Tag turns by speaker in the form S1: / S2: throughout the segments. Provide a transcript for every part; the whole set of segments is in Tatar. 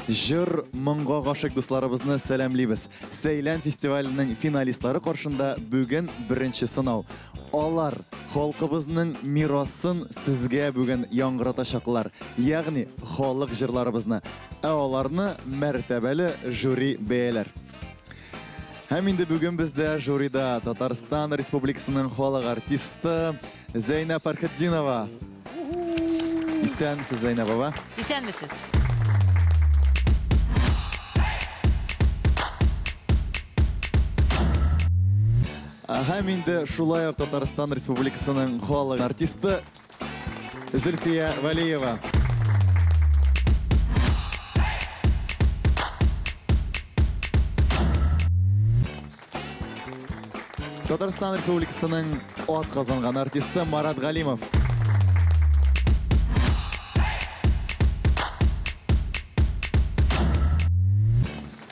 S1: Җыр моңга гашыйк дусларыбызны сәламлибез. Сәйлән фестиваленең финалистлары каршында бүген беренче сынау. Алар халкыбызның мирасын сезгә бүген яңгыратачаклар, ягъни халык җырларыбызны. Ә аларны мәртәбәле жюри бәяләр. Һәм инде бүген бездә жюрида Татарстан Республикасының халык артисты Зәйнәб Фәрхетдинова. Исәнмесез, Зәйнәб апа.
S2: Исәнмесез.
S1: Һәм инде шулай ук Татарстан Республикасының халык артисты Зөлфия Вәлиева. Татарстан Республикасының ат казанган артисты Марат Галимов.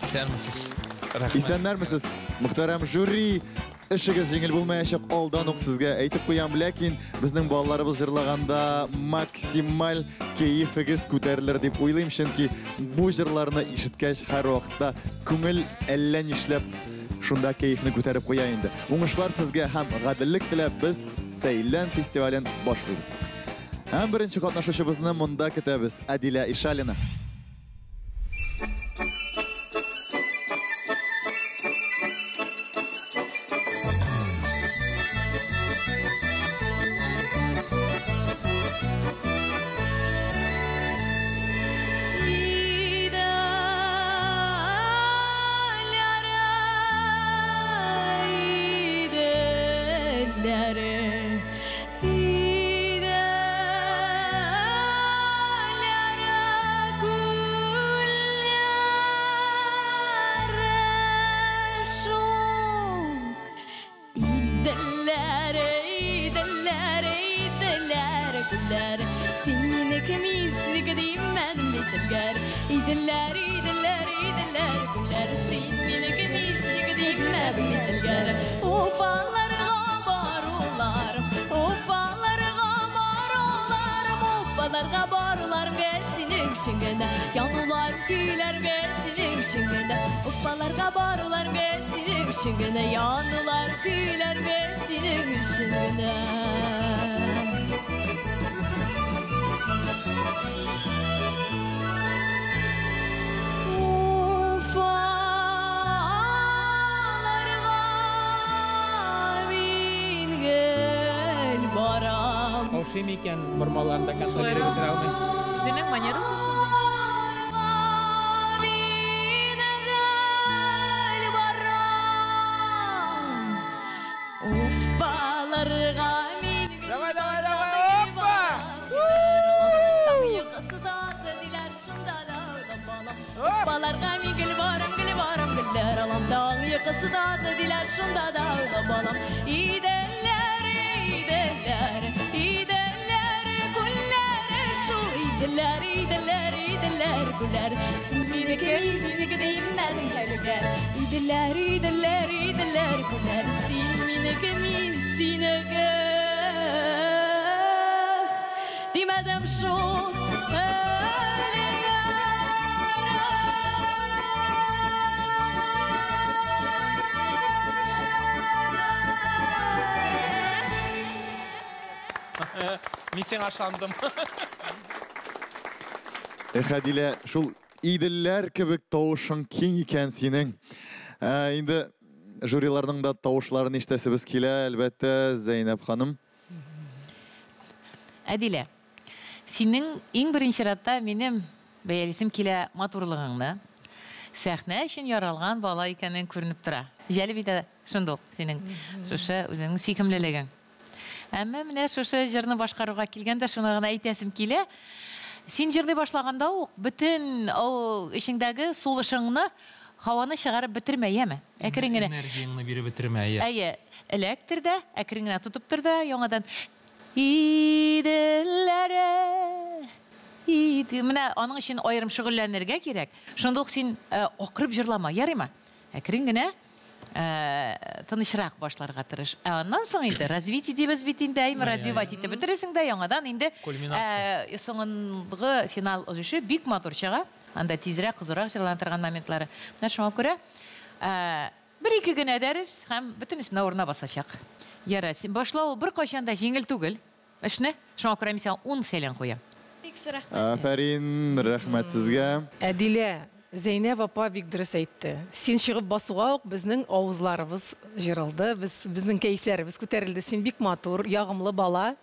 S3: Исәнмесез. Рәхмәт.
S1: Исәннәрмесез, мөхтәрәм жюри. Эшегез җиңел булмаячак, алдан ук сезгә әйтеп куям, ләкин безнең балаларыбыз җырлаганда максималь кәефегез күтәрелер дип уйлыйм, чөнки бу җырларны ишеткәч һәрвакытта күңел әллә нишләп шунда кәефне күтәреп куя инде. Уңышлар сезгә һәм гаделлек теләп без Сәйлән фестивален башлыйбыз. Һәм беренче катнашучыбызны монда көтәбез, Әдилә Ишалина.
S3: Каушыйм икән, бормаларын до конца биреп бетерә алмыйм.
S2: Үзенең манерасы шундый.
S3: Давай, давай, давай, опа!
S4: Баларга мин гел барам, гел барам, гөлләр алам. Таң йокысы татлы диләр, шунда да уйлап балам. Иделләр, иделләр, иделләр, күлләр, шул иделләр, иделләр, иделләр, күлләр. Син минеке, мин синеке димәдем әлегә. Иделләр, иделләр, иделләр, күлләр. Син минеке, мин синеке. Димәдем шул әлегә.
S3: Мин сиңа ышандым.
S1: Эх, Әдилә, шул иделләр кебек тавышың киң икән синең. Инде жюриларның да тавышларын ишетәсебез килә, әлбәттә, Зәйнәб ханым.
S2: Әдилә, синең иң беренче чиратта минем бәялисем килә матурлыгыңны. Сәхнә өчен яралган бала икәнең күренеп тора. Җәлеп итә шундук синең шушы үзеңнең сөйкемлелегең. Әмма менә шушы җырны башкаруга килгәндә шуны гына әйтәсем килә. Син җырлый башлаганда ук бөтен эчеңдәге сулышыңны һаваны чыгарып бетермә, яме? Әкрен генә.
S3: Энергияңне биреп бетермә, әйе.
S2: Әйе, эләктер дә, әкрен генә тотып тор да, яңадан Иделләре, иде. Менә аның өчен аерым шөгыльләнергә кирәк. Шунда ук син акырып җырлама, ярыймы? Әкрен генә Тынычрак башларга тырыш. Ә аннан соң инде развитие дибез бит инде, әйме, развивать итеп бетерәсең дә, яңадан инде соңгы финал өлеше бик матур чыга. Анда тизрәк, кызурак җырлана торган моментлары. Менә шуңа күрә бер-ике генә дәрес һәм бөтенесенә урына басачак. Яра, син башлау беркайчан да җиңел түгел. Эшне, шуңа күрә мин сиңа 10 сәлам куям.
S4: Бик зур рәхмәт.
S1: Афәрин, рәхмәт сезгә.
S5: Әдилә, Зәйнәб апа бик дөрес әйтте. Син чыгып басуга ук безнең авызларыбыз җырылды, безнең кәефләребез күтәрелде. Син бик матур, ягымлы бала.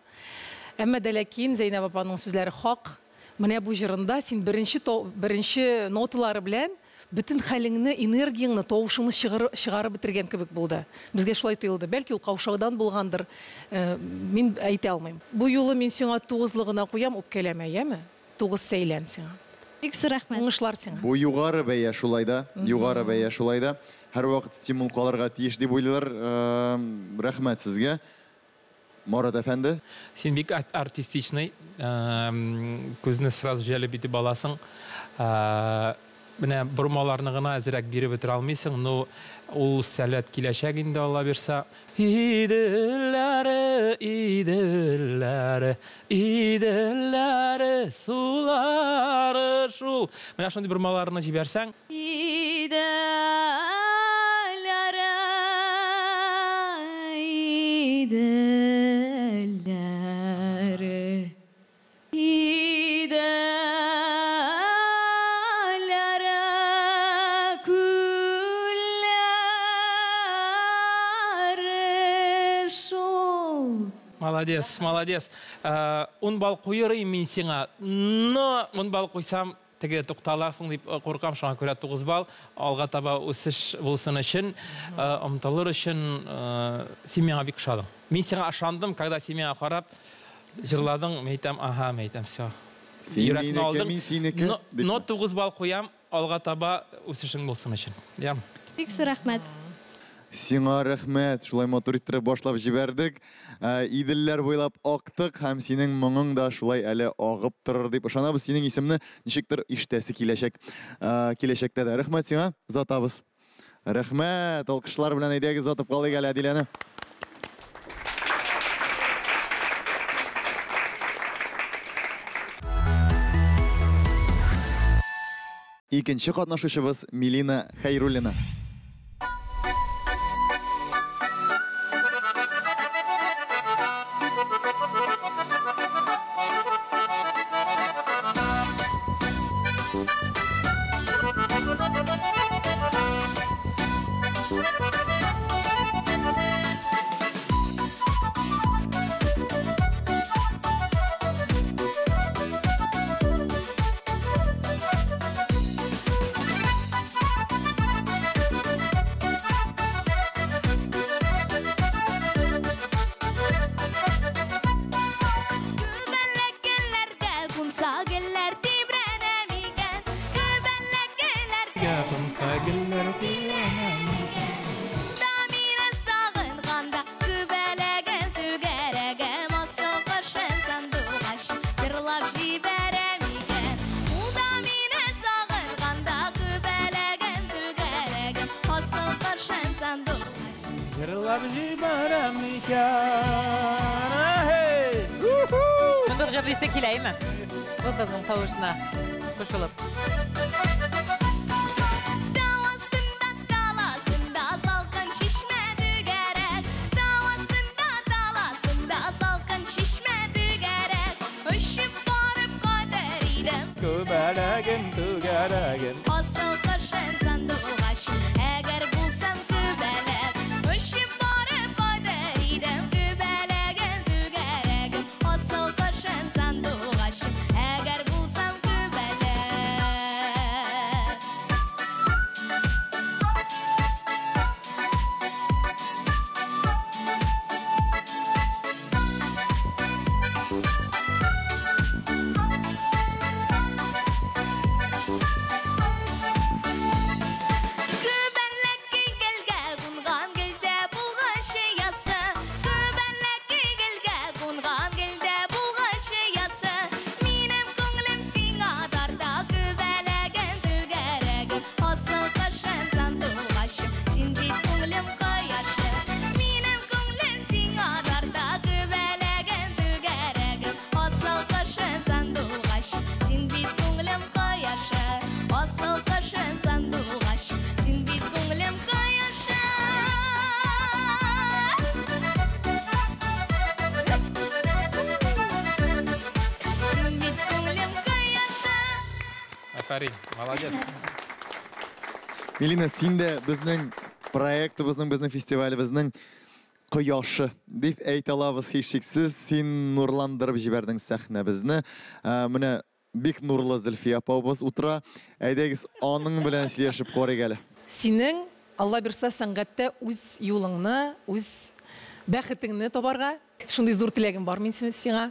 S5: Әмма дә ләкин Зәйнәб апаның сүзләре хак. Менә бу җырында син беренче ноталары белән бөтен хәлеңне, энергияңне, тавышыңны чыгарып бетергән кебек булды. Безгә шулай тоелды. Бәлки ул каушаудан булгандыр, мин әйтә алмыйм. Бу юлы мин сиңа 9-лы гына куям, үпкәләмә, яме? 9 сәйлән сиңа.
S4: Бик зур рәхмәт.
S5: Уңышлар сиңа.
S1: Бу югары бәя шулай да, югары бәя шулай да. Һәрвакыт стимул калырга тиеш дип уйлыйлар. Рәхмәт сезгә. Марат әфәнде.
S3: Син бик артистичный, күзне сразу җәлеп итеп аласың. Менә бормаларны гына әзрәк биреп бетерә алмыйсың, но ул сәләт киләчәк инде, Алла бирсә. Иделләре, иделләре, иделләре, сулары шул. Менә шундый бормаларны җибәрсәң.
S4: Иделләре, иделләре, иделләре, күлләре шул.
S3: Молодец, молодец. 10 балл куйырым мин сиңа. Но 10 балл куйсам, теге тукталасың дип куркам, шуңа күрә 9 балл. Алга таба үсеш булсын өчен, омтылыр өчен, син миңа бик ошадың. Мин сиңа ышандым, когда син миңа карап җырладың, мин әйтәм, ага, мин әйтәм, всё.
S1: Син
S3: Йөрәкне
S1: минеке,
S3: алдың.
S1: мин синеке, дип.
S3: Но 9 балл куям, алга таба үсешең булсын өчен. Ям.
S4: Бик зур рәхмәт.
S1: Сиңа рәхмәт, шулай матур иттереп башлап җибәрдек. Иделләр буйлап актык һәм синең моңың да шулай әле агып торыр дип ышанабыз. Синең исемне ничектер ишетәсе киләчәк. Киләчәктә дә. Рәхмәт сиңа, озатабыз. Рәхмәт, алкышлар белән әйдәгез озатып калыйк әле Әдиләне. Икенче катнашучыбыз Милина Хәйруллина.
S3: Афәрин, молодец.
S1: Милина, син дә безнең проектыбызның, безнең фестивалебезнең кояшы дип әйтә алабыз һичшиксез. Син нурландырып җибәрдең сәхнәбезне. Менә бик нурлы Зөлфия апабыз утыра. Әйдәгез, аның белән сөйләшеп карыйк әле.
S5: Синең, Алла бирса, сәнгатьтә үз юлыңны, үз бәхетеңне табарга шундый зур теләгем бар мин сиңа.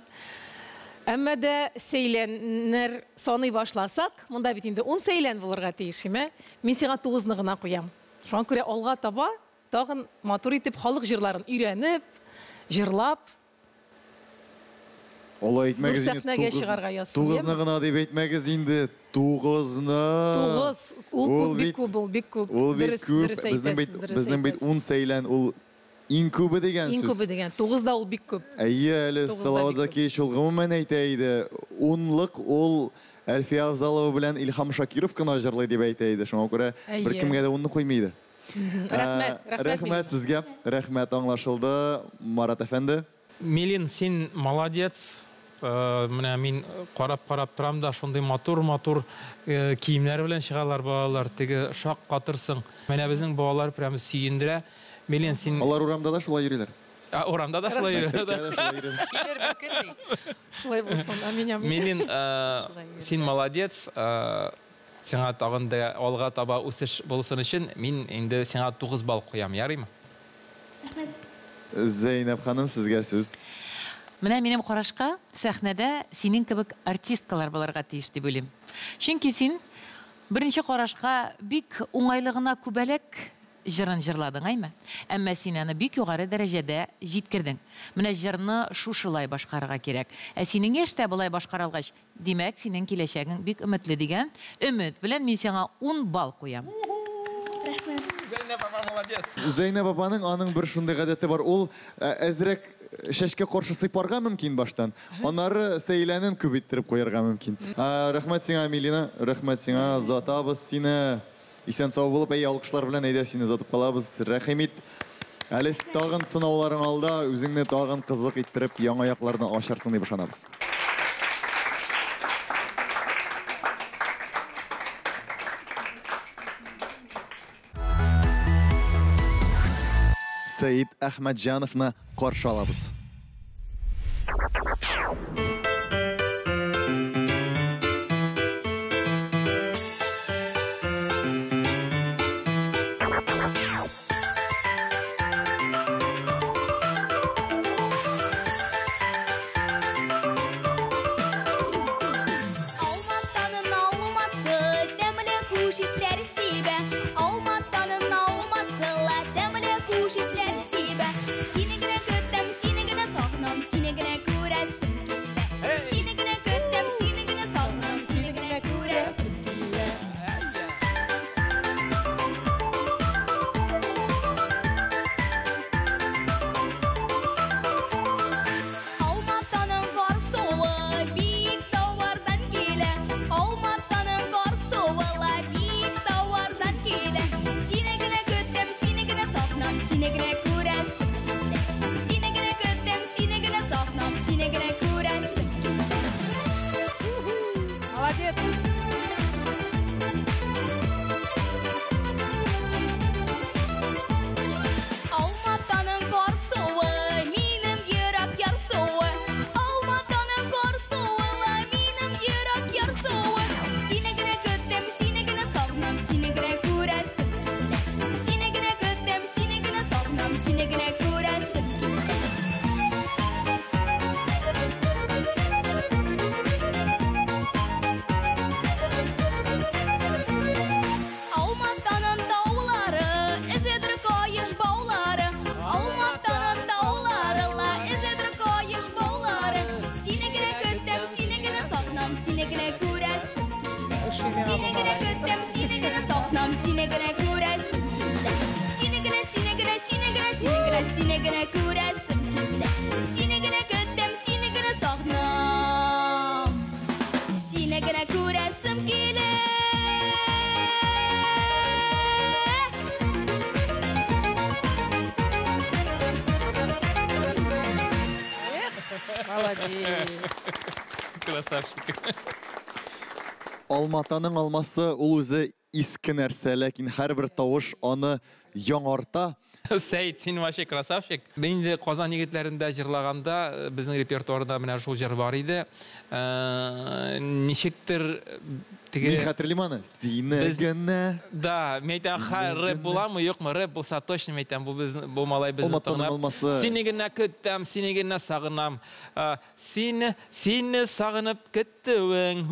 S5: Әмма дә сәйләннәр саный башласак, монда бит инде 10 сәйлән булырга тиеш, име? Мин сиңа 9-ны гына куям. Шуңа күрә алга таба тагын матур итеп халык җырларын өйрәнеп, җырлап,
S1: Алай
S5: зур
S1: әйтмәгез инде.
S5: сәхнәгә чыгарга язсын.
S1: 9-ны гына дип әйтмәгез инде. 9-ны.
S5: 9. Ул күп, бик күп, ул бик күп.
S1: Ул бик
S5: Дөрес,
S1: күп.
S5: дөрес
S1: Безнең бит
S5: әйтәсез, дөрес
S1: безнең бит
S5: әйтәсез.
S1: 10 сәйлән ул иң күбе дигән
S5: Иң
S1: сүз.
S5: күбе дигән. 9 да ул бик күп.
S1: Әйе, әле
S5: 9 да
S1: Салават
S5: бик күп.
S1: Закиевич ул гомумән әйтә иде. Унлык ул Әлфия Авзалова белән Илһам Шакиров кына җырлый дип әйтә иде. Шуңа күрә
S5: Әйе.
S1: беркемгә дә унны куймый иде.
S5: Рәхмәт, рәхмәт.
S1: Рәхмәт сезгә. Рәхмәт, аңлашылды, Марат әфәнде.
S3: Милин, син молодец. Менә мин карап-карап торам да, шундый матур-матур киемнәр белән чыгалар балалар. Теге шак катырсың. Менә безнең балалар прямо сөендерә. Милин, син
S1: Алар урамда да шулай йөриләр.
S3: Урамда да шулай йөриләр.
S1: Мәктәптә дә шулай йөриләр.
S2: Килер бер көн ди.
S5: Шулай булсын. Амин, амин.
S3: Милин,
S2: Шулай йөриләр.
S3: син молодец. Сиңа тагын да алга таба үсеш булсын өчен мин инде сиңа 9 балл куям, ярыймы?
S1: Зәйнәб ханым, сезгә сүз.
S2: Менә минем карашка сәхнәдә синең кебек артисткалар булырга тиеш дип уйлыйм. Чөнки син беренче карашка бик уңайлы гына күбәләк җырын җырладың, әйме? Әмма син аны бик югары дәрәҗәдә җиткердең. Менә җырны шушылай башкарырга кирәк. Ә синең яшьтә болай башкара алгач, димәк, синең киләчәгең бик өметле дигән өмет белән мин сиңа 10 балл куям.
S6: Рәхмәт.
S3: Зәйнәб апа молодец.
S1: Зәйнәб апаның аның бер шундый гадәте бар. Ул әзрәк чәчкә каршы сыйпарга мөмкин баштан. Аннары сәйләнен күп иттереп куярга мөмкин. Рәхмәт сиңа, Милина. Рәхмәт сиңа. Озатабыз сине. Исән сау булып, әй, алкышлар белән әйдә сине озатып калабыз. Рәхим ит. Әле тагын сынауларың алда, үзеңне тагын кызык иттереп, яңа якларны ачарсың дип ышанабыз. Сәид Әхмәтҗановны каршы алабыз.
S4: Алматаның алмасы тәмле хуш исләр сибә. Алматаның алмасы ла тәмле хуш исләр сибә. Сине генә көтәм, сине генә сагынам, сине генә күрәсем килә. Сине генә көтәм, сине генә сагынам, сине генә күрәсем килә. Алматаның кар суы бик тауардан килә. Алматаның кар суы ла бик тауардан килә. Сине генә көтәм, сине генә сагынам, сине генә күрәсем килә. Сине генә көтәм, сине генә сагынам, сине генә күрәсем килә.
S5: Молодец.
S4: Алматаның кар суы минем йөрәк ярсуы. Алматаның кар суы ла минем йөрәк ярсуы. Сине генә көтәм, сине генә сагынам, сине генә күрәсем килә. Сине генә көтәм, сине генә сагынам, сине генә күрәсем килә. Алматаның таулары, эзедер каеш баулары. Алматаның таулары ла эзедер каеш баулары. Сине генә көтәм, сине генә сагынам, сине генә күрәсем килә. Сине генә көтәм, сине генә сагынам, сине генә күрәсем килә. Сине генә, сине генә, сине генә, сине генә, сине генә күрәсем килә. Сине генә көтәм, сине генә сагынам. Сине генә күрәсем килә.
S5: Молодец.
S3: Красавчик.
S1: Алматаның алмасы ул үзе иске нәрсә, ләкин һәрбер тавыш аны яңарта.
S3: Сәет, син вообще красавчик. Мин инде Казан егетләрендә җырлаганда, безнең репертуарда менә шул җыр бар иде. Ничектер теге...
S1: Мин хәтерлим аны. Сине генә.
S3: Да, мин әйтәм, рэп буламы, юкмы? Рэп булса точно мин әйтәм, бу малай безне тыңлап. Сине генә көтәм, сине генә сагынам. Сине, сине сагынып көттүең.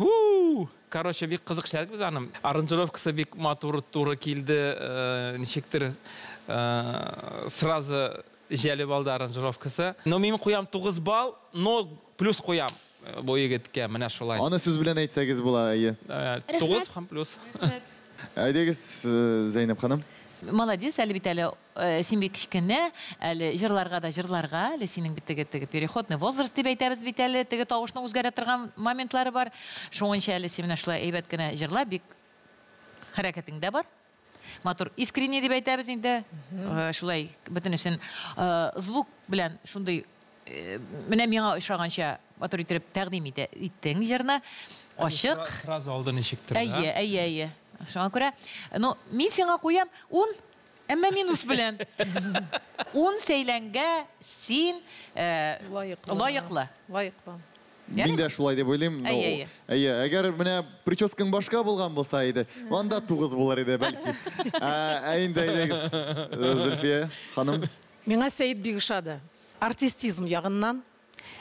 S3: Короче, бик кызык эшләдек без аны. Аранжировкасы бик матур туры килде, ничектер сразу җәлеп алды аранжировкасы. Но мин куям 9 балл, но плюс куям бу егеткә, менә шулай.
S1: Аны сүз белән әйтсәгез була, әйе.
S3: 9 һәм плюс.
S1: Әйдәгез, Зәйнәб ханым.
S2: Молодец, әле бит әле син бик кечкенә, әле җырларга да җырларга, әле синең бит теге переходный возраст дип әйтәбез бит әле, теге тавышның үзгәрә торган моментлары бар. Шуңынча әле син менә шулай әйбәт кенә җырла, бик хәрәкәтең дә бар. Матур, искренне дип әйтәбез инде. Шулай бөтенесен звук белән шундый менә миңа ошаганча матур итеп тәкъдим иттең җырны. Ачык.
S3: Сразу алды ничектер.
S2: Әйе, әйе, әйе. Шуңа күрә, ну, мин сиңа куям 10, әмма минус белән. 10 сәйләнгә син лаеклы.
S5: Лаеклы.
S1: Мин дә шулай дип уйлыйм.
S2: Әйе,
S1: әйе. Әгәр менә прическаң башка булган булса иде, анда 9 булыр иде бәлки. Ә инде әйдәгез, Зөлфия ханым.
S5: Миңа Сәет бик ошады. Артистизм ягыннан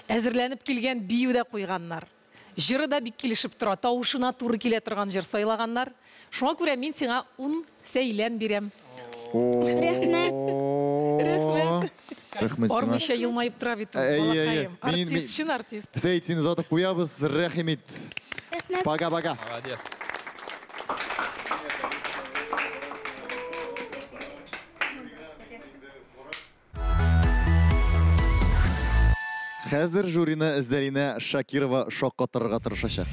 S5: әзерләнеп килгән бию дә куйганнар. Җыры да бик килешеп тора, тавышына туры килә торган җыр сайлаганнар. Шуңа күрә мин сиңа 10 сәйлән бирәм.
S4: Рәхмәт.
S5: Рәхмәт.
S1: Рәхмәт сиңа.
S5: Армыйча елмаеп тора бит ул, балакаем. Артист, чын артист.
S1: Сәет, сине озатып куябыз, рәхим ит.
S4: Рәхмәт.
S1: Пока-пока.
S3: Молодец.
S1: Хәзер жюрины Зәринә Шакирова шаккатырырга тырышачак.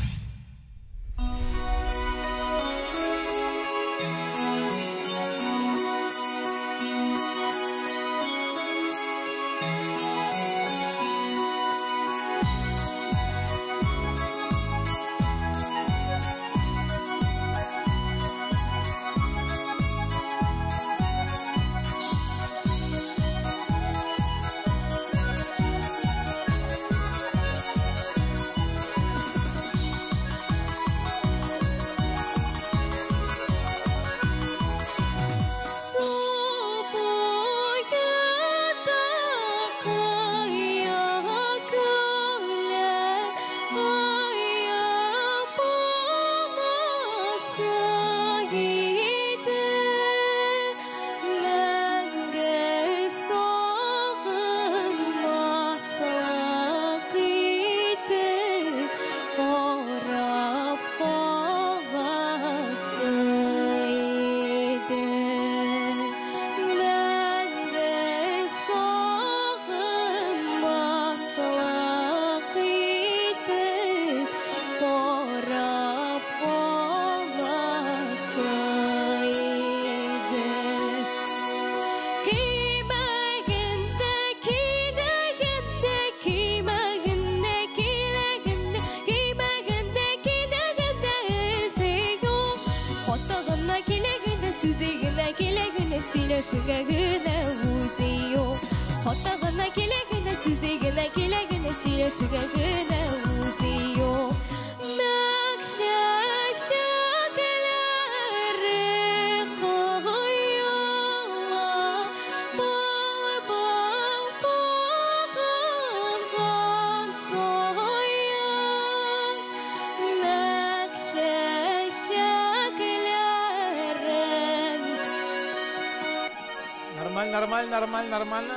S3: Нормально, нормально, нормально.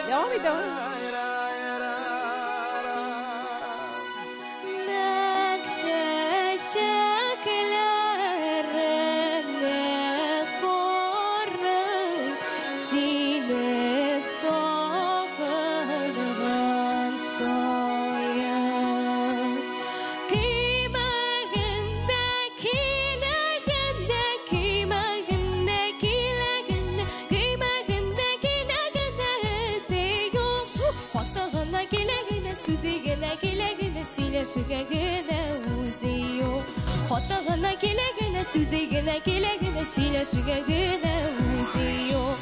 S5: Devam et, devam.
S4: Хаты гына килә генә, сүзе генә килә генә, сөйләшергә генә үзе юк.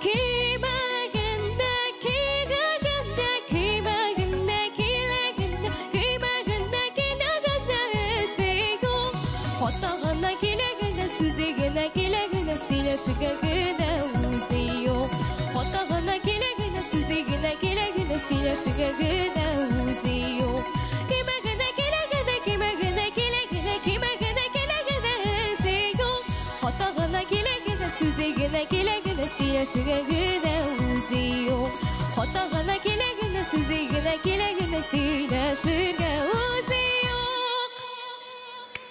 S4: Көймәгәндә, киләгәндә, көймәгәндә, киләгәндә, көймәгәндә, киләгәндә үзе юк. Хаты гына килә генә, сүзе генә килә генә, сөйләшергә генә үзе юк. Хаты гына килә генә, сүзе генә килә генә, сөйләшергә генә үзе юк. Көймәгәндә, киләгәндә, көймәгәндә, киләгәндә, көймәгәндә, киләгәндә үзе юк. Хаты гына килә генә, сүзе генә килә генә, сөйләшергә генә үзе юк. Хаты гына килә генә, сүзе генә килә генә, сөйләшергә үзе юк.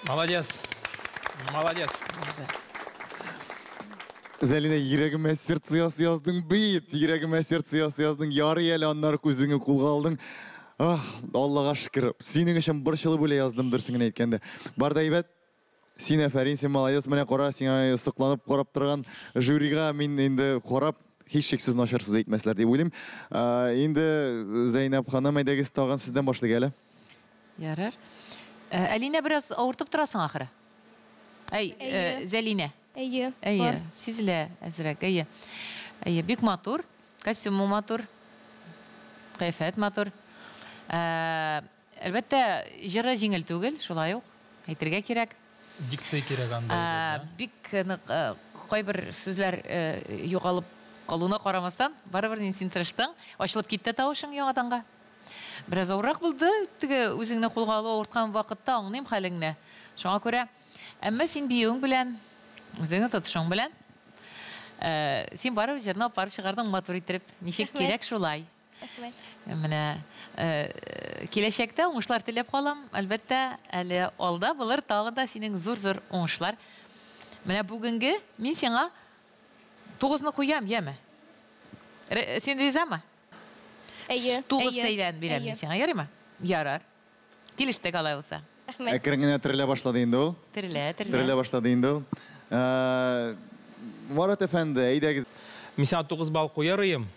S3: Молодец. Молодец.
S1: Зәлинә, йөрәгемә сердце яздың бит. Йөрәгемә сердце яздың. Ярый әле аннары күзеңне кулга алдың. Ах, Аллага шөкер. Синең өчен борчылып үлә яздым, дөресен генә әйткәндә. Бар да әйбәт. Син афәрин, син молодец. Менә кара, сиңа сокланып карап торган жюрига мин инде карап һичшиксез начар сүз әйтмәсләр дип уйлыйм. Инде Зәйнәб ханым, әйдәгез тагын сездән башлыйк әле.
S2: Ярар. Әлинә, бераз авыртып торасың ахыры. Әй,
S6: Әйе.
S2: Зәлинә.
S6: Әйе.
S2: Әйе, сизелә әзрәк. Әйе. Әйе, бик матур. Костюмы матур. Кыяфәт матур. Әлбәттә, җыры җиңел түгел, шулай ук әйтергә кирәк.
S3: Дикция кирәк анда.
S2: Бик нык кайбер сүзләр югалып калуына карамастан, барыбер син тырыштың. Ачылып китте тавышың яңаданга. Бераз авыррак булды, теге үзеңне кулга алу авырткан вакытта аңлыйм хәлеңне. Шуңа күрә, әмма син биюең белән, үзеңне тотышың белән, син барыбер җырны алып барып чыгардың матур иттереп, ничек кирәк шулай.
S6: Рәхмәт.
S2: Менә киләчәктә уңышлар теләп калам. Әлбәттә, әле алда булыр тагын да синең зур-зур уңышлар. Менә бүгенге мин сиңа 9-ны куям, яме? Син ризамы?
S6: Әйе.
S2: 9 сәйлән бирәм мин сиңа, ярыймы? Ярар. Килештек алай булса.
S6: Рәхмәт.
S1: Әкрен генә терелә башлады инде ул.
S2: Терелә, терелә.
S1: Терелә башлады инде ул. Марат әфәнде, әйдәгез.
S3: Мин сиңа 9 балл куяр идем.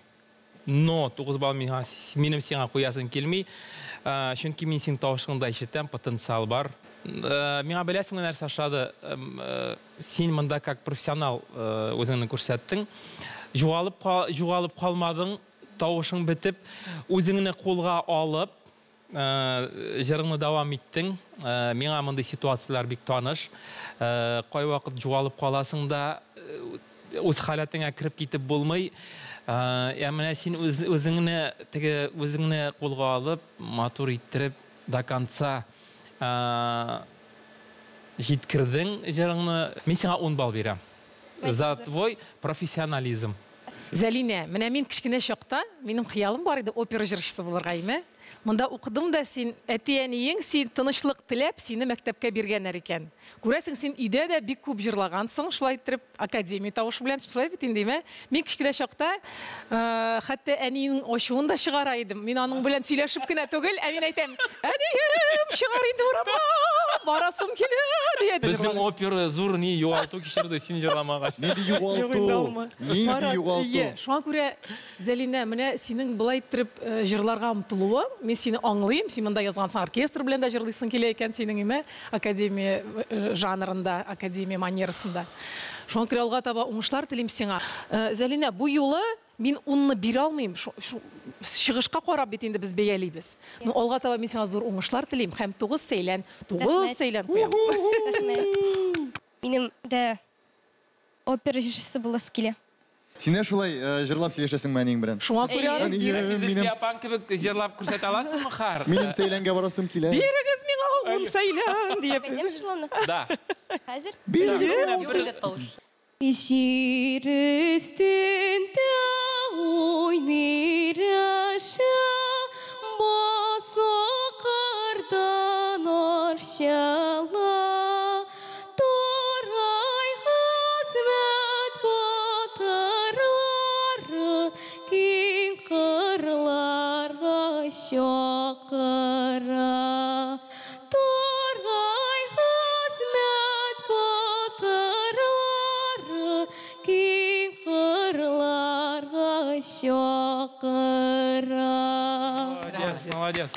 S3: Но 9 балл минем сиңа куясым килми. Чөнки мин синең тавышыңда ишетәм, потенциал бар. Миңа беләсеңме нәрсә ошады? Син монда как профессионал үзеңне күрсәттең. Югалып калмадың, тавышың бетеп, үзеңне кулга алып, җырыңны дәвам иттең. Миңа мондый ситуацияләр бик таныш. Кайвакыт югалып каласың да, үз халәтеңә кереп китеп булмый. Ә менә син үзеңне теге үзеңне кулга алып, матур иттереп до конца җиткердең җырыңны. Мин сиңа 10 балл бирәм. За твой профессионализм.
S5: Зәлинә, менә мин кечкенә чакта, минем хыялым бар иде опера җырчысы булырга, име? Монда укыдым да син, әти-әниең син тынычлык теләп, сине мәктәпкә биргәннәр икән. Күрәсең, син өйдә дә бик күп җырлагансың, шулай иттереп, академия тавышы белән, шулай бит инде, име? Мин кечкенә чакта, хәтта әниенең ачуын да чыгара идем. Мин аның белән сөйләшеп кенә түгел, ә мин әйтәм, әнием, чыгар инде урамга, барасым килә, дия идем.
S3: Безнең опера зур ни югалту кичерде син җырламагач.
S1: Нинди югалту? Нинди югалту?
S5: Шуңа күрә, Зәлинә, менә синең болай иттереп җырларга омтылуың, мин сине аңлыйм, син монда язгансың, оркестр белән дә җырлыйсың килә икән синең, име, академия жанрында, академия манерасында. Шуңа күрә алга таба уңышлар телим сиңа. Зәлинә, бу юлы мин унны бирә алмыйм, чыгышка карап бит инде без бәялибез. Но алга таба мин сиңа зур уңышлар телим һәм 9 сәйлән, 9 сәйлән куям.
S6: Рәхмәт. Минем дә опера җырчысы буласы килә.
S1: Син дә шулай җырлап сөйләшәсеңме әниең белән?
S5: Шуңа күрә аның
S3: Син Зөлфия апаң кебек җырлап күрсәтә аласыңмы, Хар?
S1: Минем сәйләнгә барасым килә.
S5: Бирегез миңа ун сәйлән диеп.
S6: Әйтәм җырлауны.
S3: Да.
S6: Хәзер.
S1: Бирегез.
S4: Җир өстендә уйный рәшә, басы кардан арчала. Турай хезмәт батырлары киң кырларга чакыра. Турай хезмәт батырлары
S3: Молодец, молодец.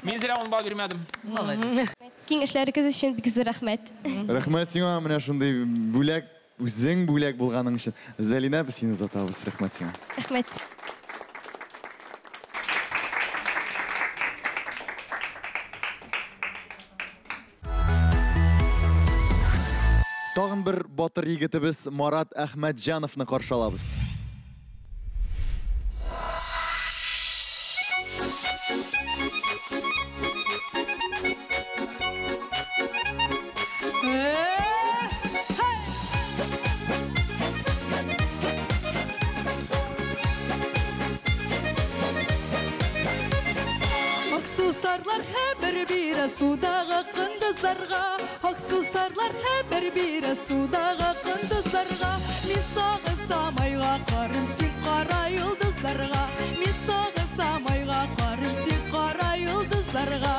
S3: Мин зря 10 балл бирмәдем.
S2: Молодец.
S6: Киңәшләрегез өчен бик зур рәхмәт.
S1: Рәхмәт сиңа, менә шундый бүләк, үзең бүләк булганың өчен. Зәлинә, без сине озатабыз. Рәхмәт сиңа.
S6: Рәхмәт.
S1: Тагын бер батыр егетебез Марат Әхмәтҗановны каршы алабыз.
S7: Аксусарлар хәбәр бирә судагы кондызларга, Аксусарлар хәбәр бирә судагы кондызларга. Мин сагынсам айга карыйм, син кара йолдызларга. Мин сагынсам айга карыйм, син кара йолдызларга.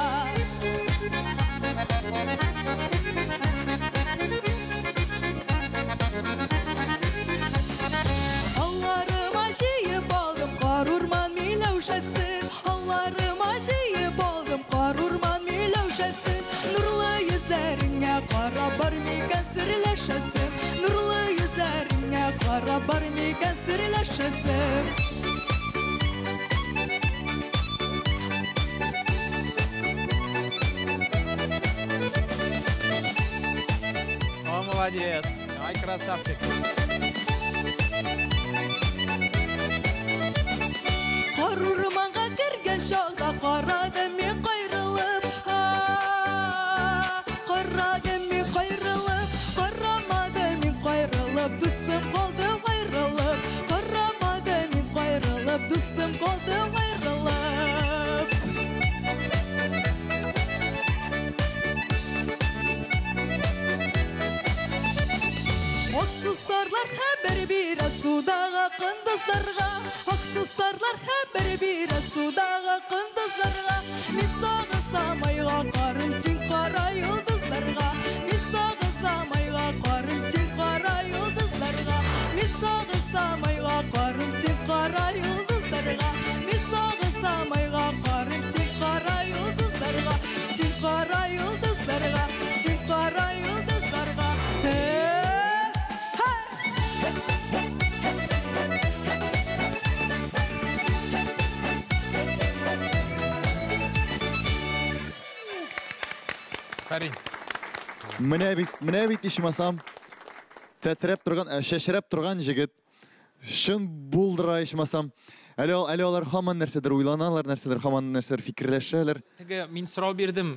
S7: Алларыма җыеп алдым кар урман миләүшәсен, Алларыма җыеп алдым кар урман миләүшәсен. Нурлы йөзләреңә карап бар микән серләшәсем, Нурлы йөзләреңә карап бар микән серләшәсем.
S3: О, молодец. Ай, красавчик.
S7: Кар урманга кергән чакта карадым мин кайрылып, карадым мин кайрылып, карамадым мин кайрылып, дустым калды аерылып, карамадым мин кайрылып, дустым калды аерылып. Аксусарлар хәбәр бирә судагы кондызларга, Аксусарлар хәбәр бирә судагы кондызларга. Мин сагынсам айга карыйм, син кара йолдызларга. Мин сагынсам айга карыйм, син кара йолдызларга. Мин сагынсам айга карыйм, син кара йолдызларга. Мин сагынсам айга карыйм, син кара йолдызларга. Син кара йолдызларга, син кара йолдызларга.
S3: Фәрин.
S1: Менә бит, менә бит ичмасам, тәтрәп торган, шәшрәп торган җегет. Чын булдыра ичмасам. Әле әле алар һаман нәрсәдер уйланалар, нәрсәдер һаман нәрсәдер фикерләшәләр.
S3: Теге мин сорау бирдем,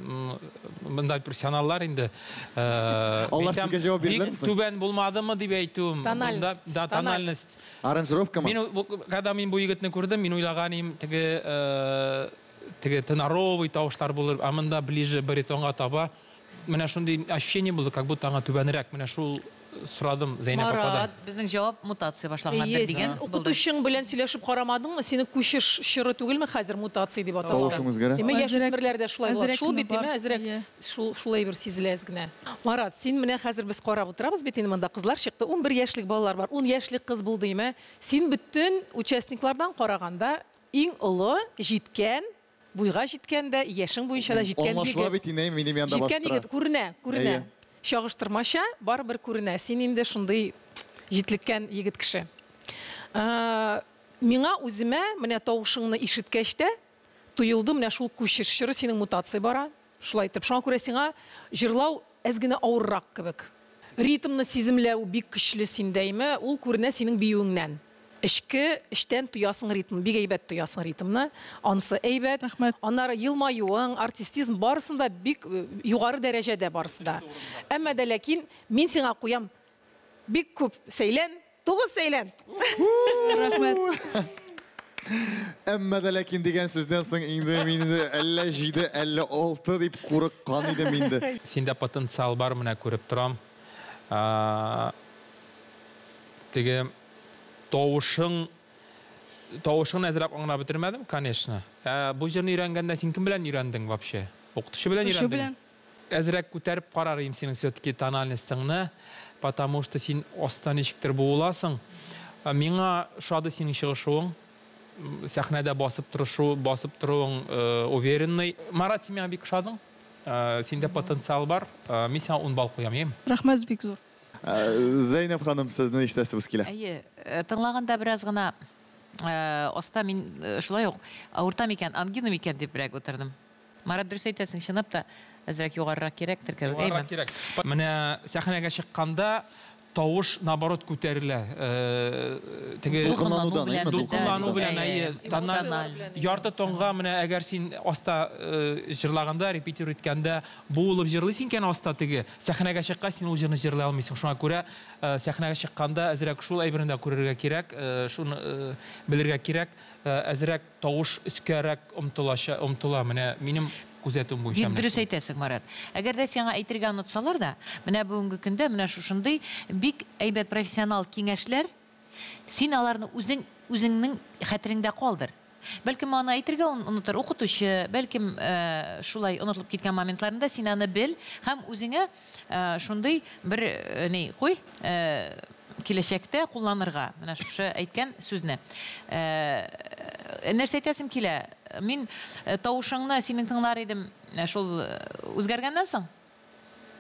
S3: монда профессионаллар инде.
S1: Алар сезгә җавап бирделәрме соң?
S3: Бик түбән булмадымы дип әйтүем.
S5: Тональность.
S3: Да, тональность.
S1: Аранжировкамы?
S3: Мин когда мин бу егетне күрдем, мин уйлаган идем, теге теге теноровый тавышлар булыр, а монда ближе баритонга таба. Менә шундый ощущение булды, как будто аңа түбәнрәк. Менә шул сорадым Зәйнәп ападан.
S2: Марат, безнең җавап мутация башлангандыр дигән булды.
S5: Укытучың белән сөйләшеп карамадыңмы? Синең күчеш чоры түгелме хәзер мутация дип атала?
S1: Тавышың үзгәрә.
S5: Димәк, яшүсмерләрдә шулай була. Шул бит, димә, әзрәк шулай бер сизелә әз генә. Марат, син менә хәзер без карап утырабыз бит инде, монда кызлар чыкты. 11 яшьлек балалар бар. 10 яшьлек кыз булды, димә. Син бөтен участниклардан караганда иң олы, җиткән, буйга җиткән дә, яшең буенча да җиткән егет.
S1: Аңлашыла бит инде, минем янда басып
S5: Җиткән егет күренә, күренә. Чагыштырмача барыбер күренә. Син инде шундый җитлеккән егет кеше. Миңа үземә менә тавышыңны ишеткәч тә тоелды, менә шул күчеш чоры, синең мутация бара. Шулай итеп, шуңа күрә сиңа җырлау әз генә авыррак кебек. Ритмны сиземләү бик көчле синдәйме, ул күренә синең биюеңнән. Эчке, эчтән тоясың ритм, бик әйбәт тоясың ритмны. Ансы әйбәт.
S7: Рәхмәт.
S5: Аннары елмаюың, артистизм барысын да бик югары дәрәҗәдә барысы да. Әмма дә ләкин мин сиңа куям бик күп сәйлән, 9 сәйлән.
S7: Рәхмәт.
S1: Әмма дә ләкин дигән сүздән соң инде мин инде әллә 7, әллә 6 дип курыккан идем инде.
S3: Синдә потенциал бар, менә күреп торам. Теге тавышың әзрәк аңлап бетермәдем, конечно. Бу җырны өйрәнгәндә син кем белән өйрәндең вообще? Укытучы белән
S7: Укытучы
S3: өйрәндең?
S7: белән.
S3: Әзрәк күтәреп карар идем синең все-таки тональностеңне, потому что син аста ничектер буыласың. Миңа шады синең чыгышуың. Сәхнәдә басып торышу, басып торуың уверенный. Марат, син миңа бик ошадың. Синдә потенциал бар. Мин сиңа 10 балл куям, яме?
S7: Рәхмәт бик зур.
S1: Зәйнәб ханым, сезне ишетәсебез килә.
S2: Әйе, тыңлаганда бераз гына аста мин шулай ук авырта микән, ангина микән дип берәк утырдым. Марат, дөрес әйтәсең, чынлап та әзрәк югарырак кирәктер кебек, әйме?
S3: Югарырак кирәк. Менә сәхнәгә чыкканда тавыш наоборот күтәрелә. Теге
S1: Дулкынланудан, әйме?
S3: Дулкынлану белән, әйе.
S2: Эмоциональ.
S3: Ярты тонга менә әгәр син аста җырлаганда, репетир иткәндә буылып җырлыйсың икән аста теге. Сәхнәгә чыккач син ул җырны җырлый алмыйсың. Шуңа күрә сәхнәгә чыкканда әзрәк шул әйберне дә күрергә кирәк, шуны белергә кирәк. Әзрәк тавыш өскәрәк омтыла. Менә минем күзәтүем буенча.
S2: Бик дөрес әйтәсең, Марат. Әгәр дә сиңа әйтергә онытсалар да, менә бүгенге көндә менә шушындый бик әйбәт профессионал киңәшләр, син аларны үзең, үзеңнең хәтереңдә калдыр. Бәлкем аны әйтергә онытыр укытучы, бәлкем шулай онытылып киткән моментларында син аны бел һәм үзеңә шундый бер ни куй, киләчәктә кулланырга. Менә шушы әйткән сүзне. Нәрсә әйтәсем килә? Мин тавышыңны синең тыңлар идем, шул үзгәргәннән соң,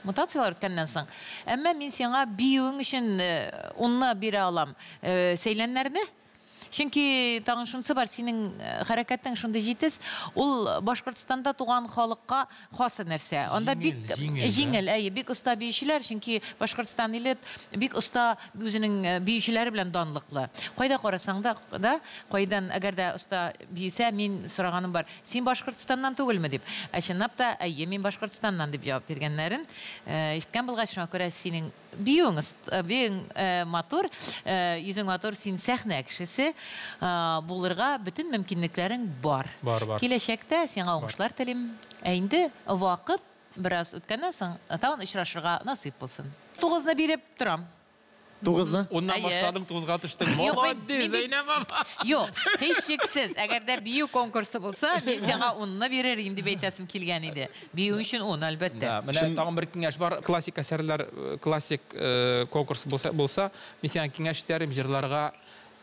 S2: мутацияләр үткәннән соң. Әмма мин сиңа биюең өчен унны бирә алам. Сәйләннәрне. Чөнки тагын шунысы бар, синең хәрәкәтең шундый җитез, ул Башкортстанда туган халыкка хас нәрсә. Анда бик җиңел, әйе, бик оста биючеләр, чөнки Башкортстан иле бик оста үзенең биючеләре белән данлыклы. Кайда карасаң да, кайдан әгәр дә оста биюсә, мин сораганым бар. Син Башкортстаннан түгелме дип. Ә чынлап та, әйе, мин Башкортстаннан дип җавап биргәннәрен ишеткән булгач, шуңа күрә синең биюең матур, йөзең матур, син сәхнә кешесе булырга бөтен мөмкинлекләрең бар.
S3: Бар, бар.
S2: Киләчәктә сиңа уңышлар телим. Ә инде вакыт бераз үткәннән соң тагын очрашырга насыйп булсын. 9-ны биреп торам.
S1: 9-ны?
S3: 10-нан башладың, 9-га төштең. Молодец, Зәйнәб апа.
S2: Юк, һичшиксез. Әгәр дә бию конкурсы булса, мин сиңа 10-ны бирер идем дип әйтәсем килгән иде. Бию өчен 10, әлбәттә.
S3: Менә тагын бер киңәш бар. Классик әсәрләр, классик конкурс булса, мин сиңа киңәш итәрем, җырларга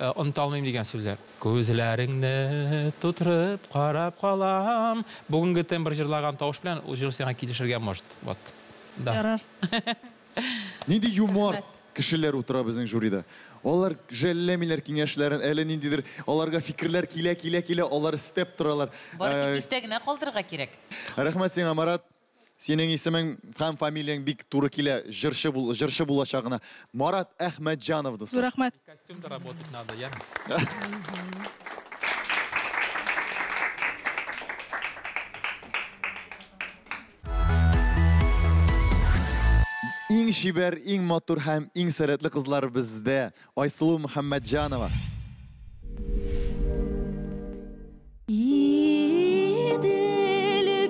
S3: оныта алмыйм дигән сүзләр. Күзләреңне тутырып карап калам. Бүгенге тембр җырлаган тавыш белән ул җыр сиңа килешергә может. Вот. Да.
S7: Ярар.
S1: Нинди юмор кешеләр утыра безнең жюрида. Алар жәлләмиләр киңәшләрен, әле ниндидер аларга фикерләр килә, килә, килә, алар истәп торалар.
S2: Бары тик истә генә калдырырга кирәк.
S1: Рәхмәт сиңа, Марат. Синең исемең һәм фамилияң бик туры килә, җырчы булачагына. Марат Әхмәтҗанов, дуслар.
S7: Рәхмәт.
S3: Костюм доработать надо, я.
S1: Иң чибәр, иң матур һәм иң сәләтле кызлар бездә. Айсылу Мөхәммәтҗанова.
S4: Идел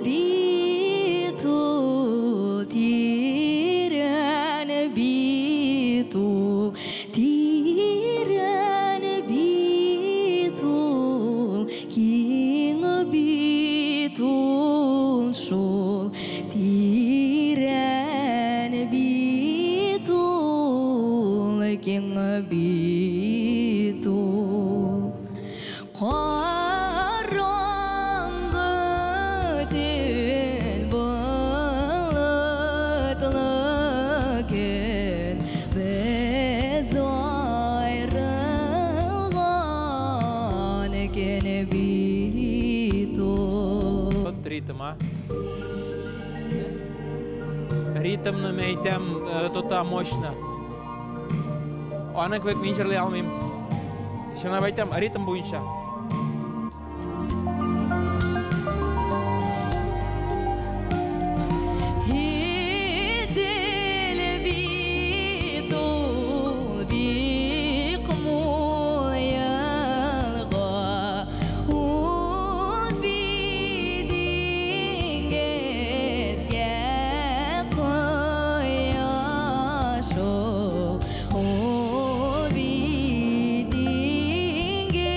S4: бит ул, тирән бит ул, тирән бит ул, киң бит ул шул, тирән бит ул, киң бит ул. Караңгы төн, болытлы көн, без аерылган көн бит ул.
S3: Вот ритм, а? Ритмны мин әйтәм, тота мощно. Аны кебек мин җырлый алмыйм. Чынлап әйтәм, ритм буенча.
S4: Идел бит ул, бик мул елга, ул бит диңгезгә кояш ул, ул бит диңгезгә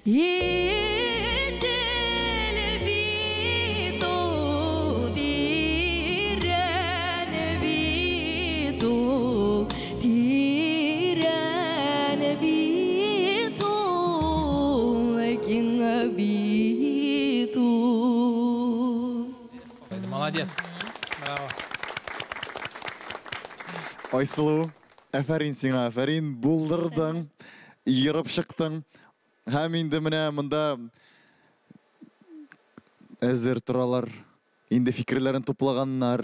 S7: Идел бит ул, тирән бит ул, тирән бит ул, киң бит ул.
S3: Молодец. Браво.
S1: Айсылу, әфәрин сиңа, әфәрин, булдырдың, ерып чыктың. Һәм инде менә монда әзер торалар. Инде фикерләрен туплаганнар.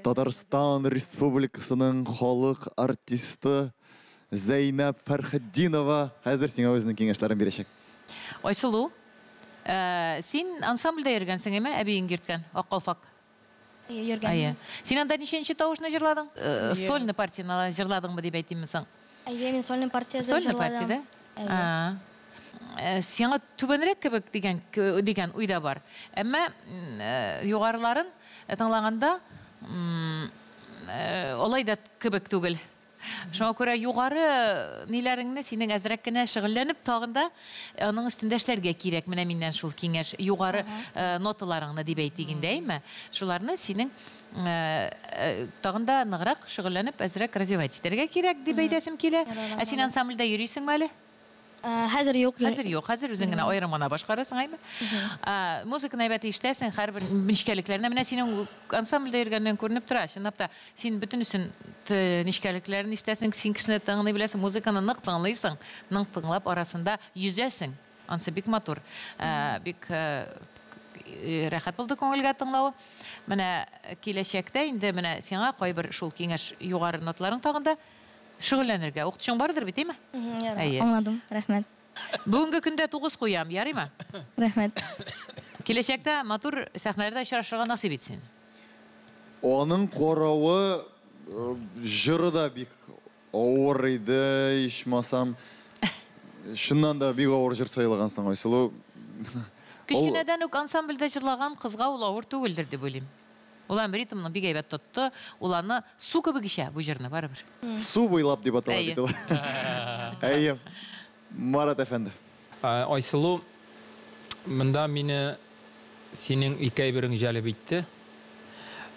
S1: Татарстан Республикасының халык артисты Зәйнәб Фәрхетдинова хәзер сиңа үзенең киңәшләрен бирәчәк.
S2: Айсылу, син ансамбльдә йөргәнсең, әйме? Әбиең йөрткән, Ак калфак.
S6: Йөргән.
S2: Әйе. Син анда ничәнче тавышны җырладың? Сольный партияны җырладыңмы дип әйтимме соң?
S6: Әйе, мин сольный партиядә
S2: Сольный
S6: җырладым.
S2: партиядә?
S6: Әйе.
S2: Сиңа түбәнрәк кебек дигән уй да бар. Әмма югарыларын тыңлаганда алай да кебек түгел. Шуңа күрә югары ниләреңне синең әзрәк кенә шөгыльләнеп тагын да аның өстендә эшләргә кирәк. Менә миннән шул киңәш, югары ноталарыңны дип әйтик инде, әйме? Шуларны синең тагын да ныграк шөгыльләнеп әзрәк развивать итәргә кирәк дип әйтәсем килә. Ә син ансамбльдә йөрисеңме әле?
S6: Хәзер юк.
S2: Хәзер юк, хәзер үзең генә аерым гына башкарасың, әйме? Музыканы әйбәт ишетәсең, һәрбер нечкәлекләренә. Менә синең ансамбльдә йөргәннән күренеп тора. Чынлап та, син бөтенесен нечкәлекләрен ишетәсең, син кешене тыңлый беләсең, музыканы нык тыңлыйсың, нык тыңлап арасында йөзәсең. Ансы бик матур, бик рәхәт булды күңелгә тыңлавы. Менә киләчәктә инде менә сиңа кайбер шул киңәш югары ноталарың тагын да шөгыльләнергә. Укытучың бардыр бит, әйме? Әйе.
S6: Аңладым, рәхмәт.
S2: Бүгенге көндә 9 куям, ярыймы?
S6: Рәхмәт.
S2: Киләчәктә матур сәхнәләрдә очрашырга насыйп итсен.
S1: Аның каравы, җыры да бик авыр иде, ичмасам. Чыннан да бик авыр җыр сайлагансың, Айсылу.
S2: Кечкенәдән үк ансамбльдә җырлаган кызга ул авыр түгелдер дип уйлыйм. Ул һәм ритмны бик әйбәт тотты, ул аны су кебек эчә бу җырны барыбер.
S1: Су буйлап дип атала
S2: Әйе.
S1: бит ул. Әйе. Марат әфәнде.
S3: Айсылу, монда мине синең ике әйберең җәлеп итте.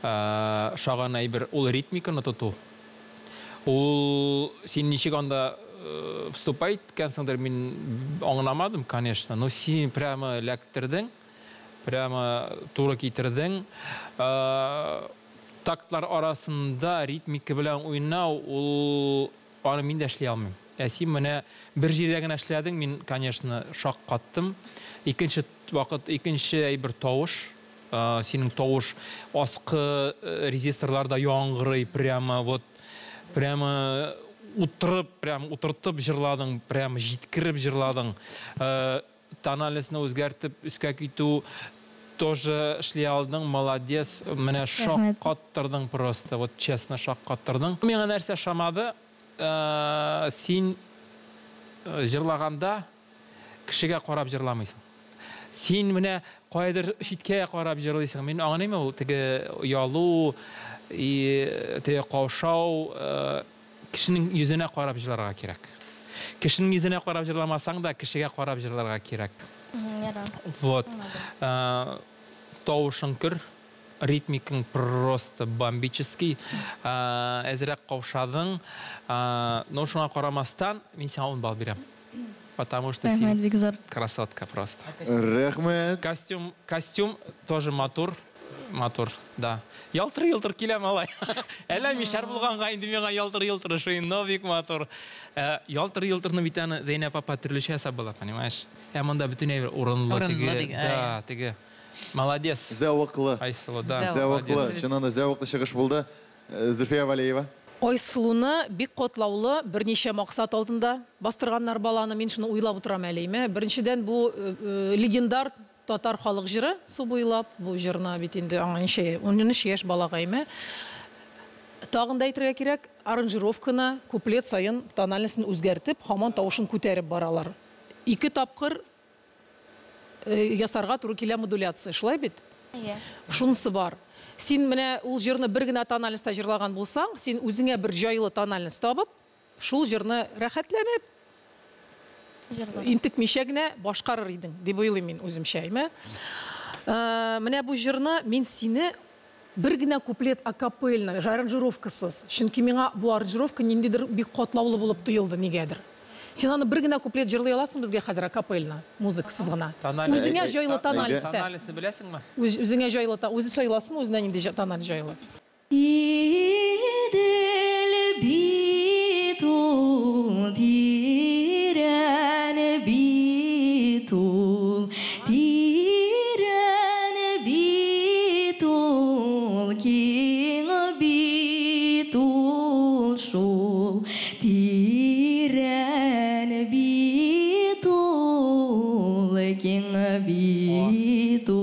S3: Шаган әйбер, ул ритмиканы тоту. Ул син ничек анда вступать иткәнсеңдер, мин аңламадым, конечно, но син прямо эләктердең, прямо туры китердең. Тактлар арасында ритмика белән уйнау, ул аны мин дә эшли алмыйм. Ә син менә бер җирдә генә эшләдең, мин, конечно, шаккаттым. Икенче вакыт, икенче әйбер тавыш. Синең тавыш аскы резисторларда яңгырый, прямо вот, прямо утырып, прямо утыртып җырладың, прямо җиткереп җырладың. Тональностьны үзгәртеп өскә китү тоже эшли алдың, молодец. Менә
S6: Рәхмәт.
S3: шаккаттырдың просто, вот честно шаккаттырдың. Миңа нәрсә ошамады? Син җырлаганда кешегә карап җырламыйсың. Син менә кайдыр читкә карап җырлыйсың. Мин аңлыйм, ул теге оялу, и теге каушау, кешенең йөзенә карап җырларга кирәк. Кешенең йөзенә карап җырламасаң да, кешегә карап җырларга кирәк.
S6: Ярар.
S3: Вот. Тавышың көр, ритмикаң просто бомбический. Әзрәк каушадың. Но шуңа карамастан, мин сиңа 10 балл бирәм. Потому что син
S6: Рәхмәт, бик зур.
S3: красотка просто.
S1: Рәхмәт.
S3: Костюм тоже матур. Матур, да. Ялтыр-елтыр килә малай. Әллә мишәр булганга инде миңа ялтыр-елтыр ошый, но бик матур. Ялтыр-елтырны бит аны Зәйнәп апа төрлечә ясап була, понимаешь? Ә монда бөтен әйбер урынлы,
S2: Урынлы
S3: теге,
S2: диге,
S3: да, теге. Молодец.
S1: Зәвыклы.
S3: Айсылу, да.
S1: Зәвыклы.
S3: Молодец.
S1: Чыннан да зәвыклы чыгыш булды. Зөлфия Валеева.
S5: Айсылуны бик котлаулы берничә максат алдында бастырганнар баланы. Мин шуны уйлап утырам әле, әйме? Беренчедән, бу легендар татар халык җыры Су буйлап. Бу җырны бит инде аңа ничә, унөч яшь балага, әйме? Тагын да әйтергә кирәк, аранжировканы куплет саен тональностен үзгәртеп, һаман тавышын күтәреп баралар. Ике тапкыр ясарга туры килә модуляция, шулай бит?
S6: Әйе.
S5: Шунысы бар. Син менә ул җырны бер генә тональностьта җырлаган булсаң, син үзеңә бер җайлы тональность табып, шул җырны рәхәтләнеп интекмичә генә башкарыр идең, дип уйлыйм мин үземчә, әйме? Менә бу җырны мин сине бер генә куплет акапельно, аранжировкасыз. Чөнки миңа бу аранжировка ниндидер бик катлаулы булып тоелды нигәдер. Син аны бер генә куплет җырлый аласың безгә хәзер акапельно, музыкасыз гына. Үзеңә җайлы тональностьтә.
S3: Тональностьны беләсеңме?
S5: Үзеңә җайлы, үзе сайласын, үзенә нинди тональ җайлы.
S4: Идел бит ул, тирән бит ул, тирән бит ул, киң бит ул шул, тирән бит ул, киң бит ул.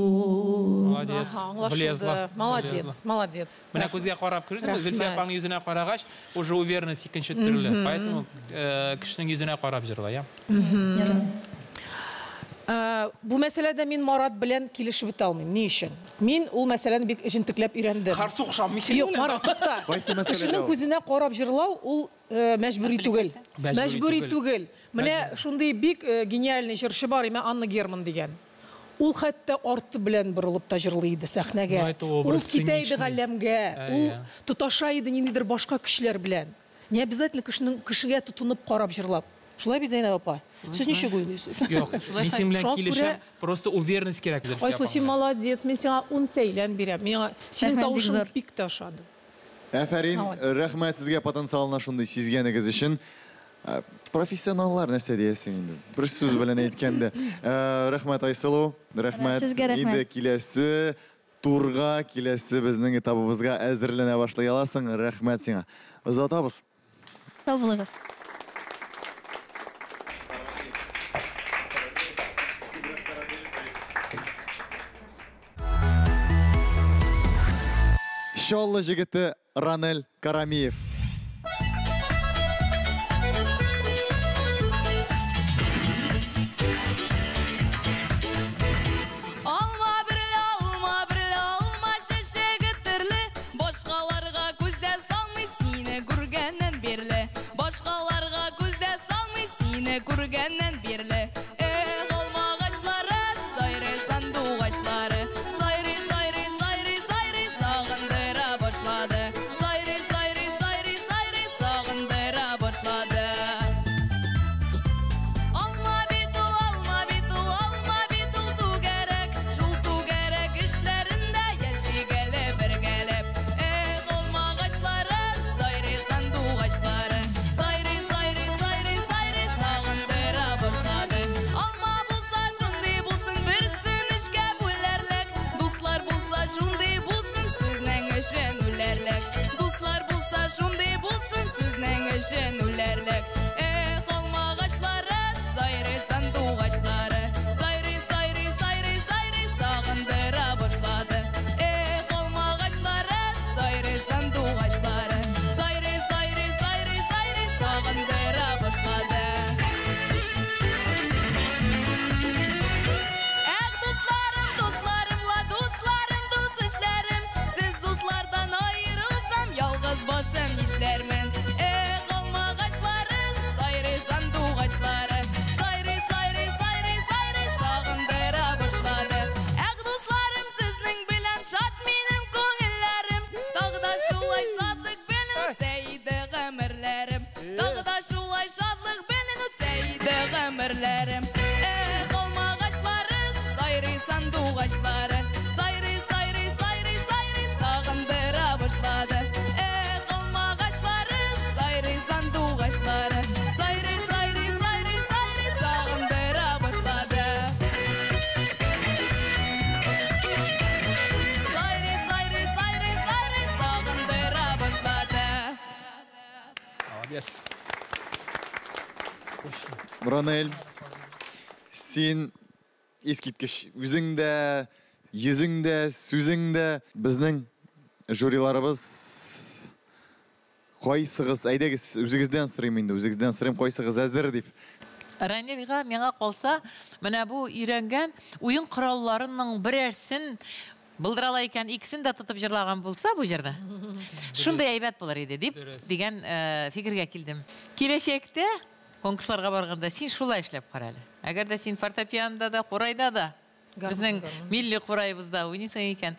S3: Молодец. Влезла.
S5: Молодец, молодец.
S3: Менә күзгә карап күрәсеңме? Зөлфия апаның йөзенә карагач, уже уверенность икенче төрле. Поэтому кешенең йөзенә карап җырла, я?
S5: Бу мәсьәләдә мин Марат белән килешеп бетә алмыйм. Ни өчен? Мин ул мәсьәләне бик җентекләп өйрәндем.
S3: Харсук шам, мин
S5: Юк, Марат, тукта. Кешенең күзенә карап җырлау ул мәҗбүри түгел. Мәҗбүри түгел. Менә шундый бик гениальный җырчы бар, име Анна Герман дигән. Ул хәтта арты белән борылып та җырлый иде сәхнәгә. Ул китә иде галәмгә, ул тоташа иде ниндидер башка көчләр белән. Не обязательно кешенең кешегә тотынып карап җырлап. Шулай бит, Зәйнәб апа? Сез ничек уйлыйсыз?
S3: Юк, мин синең белән килешәм, просто уверенность кирәк.
S5: Айсылу, син молодец, мин сиңа 10 сәйлән бирәм. Миңа синең тавышың бик тә ошады.
S1: Афәрин, рәхмәт сезгә потенциалына шундый сизгәнегез өчен. Профессионаллар нәрсә диясең инде? Бер сүз белән әйткәндә. Рәхмәт, Айсылу, рәхмәт.
S6: Сезгә рәхмәт.
S1: Инде киләсе турга, киләсе безнең этабыбызга әзерләнә башлый аласың. Рәхмәт сиңа. Озатабыз.
S6: Сау булыгыз.
S1: Чаллы җегете Ранель Карамиев.
S4: Алма берле, алма берле, алма чәчәге төрле. Башкаларга күздә салмый сине күргәннән бирле. Башкаларга күздә салмый сине күргәннән бирле. Эх, алма агачлары, сайрый сандугачлары. Сайрый, сайрый, сайрый, сайрый, сагындыра башлады. Сайрый, сайрый, сайрый, сайрый, сагындыра башлады. Алма бит ул, алма бит ул, алма бит ул түгәрәк. Шул түгәрәк эшләрендә яшик әле бергәләп. Эх, алма агачлары, сайрый сандугачлары. Сайрый, сайрый, сайрый, сайрый, сагындыра башлады. Алма булса шундый булсын, берсен эшкә бүләрлек. Дуслар булса шундый булсын, сезнең өчен үләрлек. Дуслар булса шундый булсын, сезнең өчен үләрлек. Эх, алма агачлары, сайрый сандугачлары. Сайрый, сайрый, сайрый, сайрый, сагындыра башлады. Эх, алма агачлары, сайрый сандугачлары. Сайрый, сайрый, сайрый, сайрый, сагындыра башлады. Эх, дусларым, дусларым, ла дусларым, дус ишләрем. Сез дуслардан аерылсам, ялгыз башым нишләрмен? Эх, алма агачлары, сайрый сандугачлары. Сайрый, сайрый, сайрый, сайрый, сагындыра башлады. Эх, дусларым, сезнең белән шат минем күңелләрем. Тагы да шулай шатлык белән үтсә иде гомерләрем. Тагы да шулай шатлык белән үтсә иде гомерләрем. Эх, алма агачлары, сайрый сандугачлары. Сайрый, сайрый, сайрый, сайрый, сагындыра башлады. Эх, алма агачлары, сайрый сандугачлары. Сайрый, сайрый, сайрый, сайрый, сагындыра башлады. Сайрый, сайрый, сайрый, сайрый, сагындыра башлады.
S3: Молодец.
S1: Ранель, син искиткеч. Үзең дә, йөзең дә, сүзең дә. Безнең жюриларыбыз кайсыгыз, әйдәгез, үзегездән сорыйм инде, үзегездән сорыйм, кайсыгыз әзер дип.
S2: Ранельгә миңа калса, менә бу өйрәнгән уен коралларының берәрсен булдыра икән, икесен дә тотып җырлаган булса бу җырда, шундый әйбәт булыр иде дип дигән фикергә килдем. Киләчәктә Конкурсларга барганда син шулай эшләп кара әле. Әгәр дә син фортепианода да, курайда да, безнең милли кураебызда уйныйсың икән,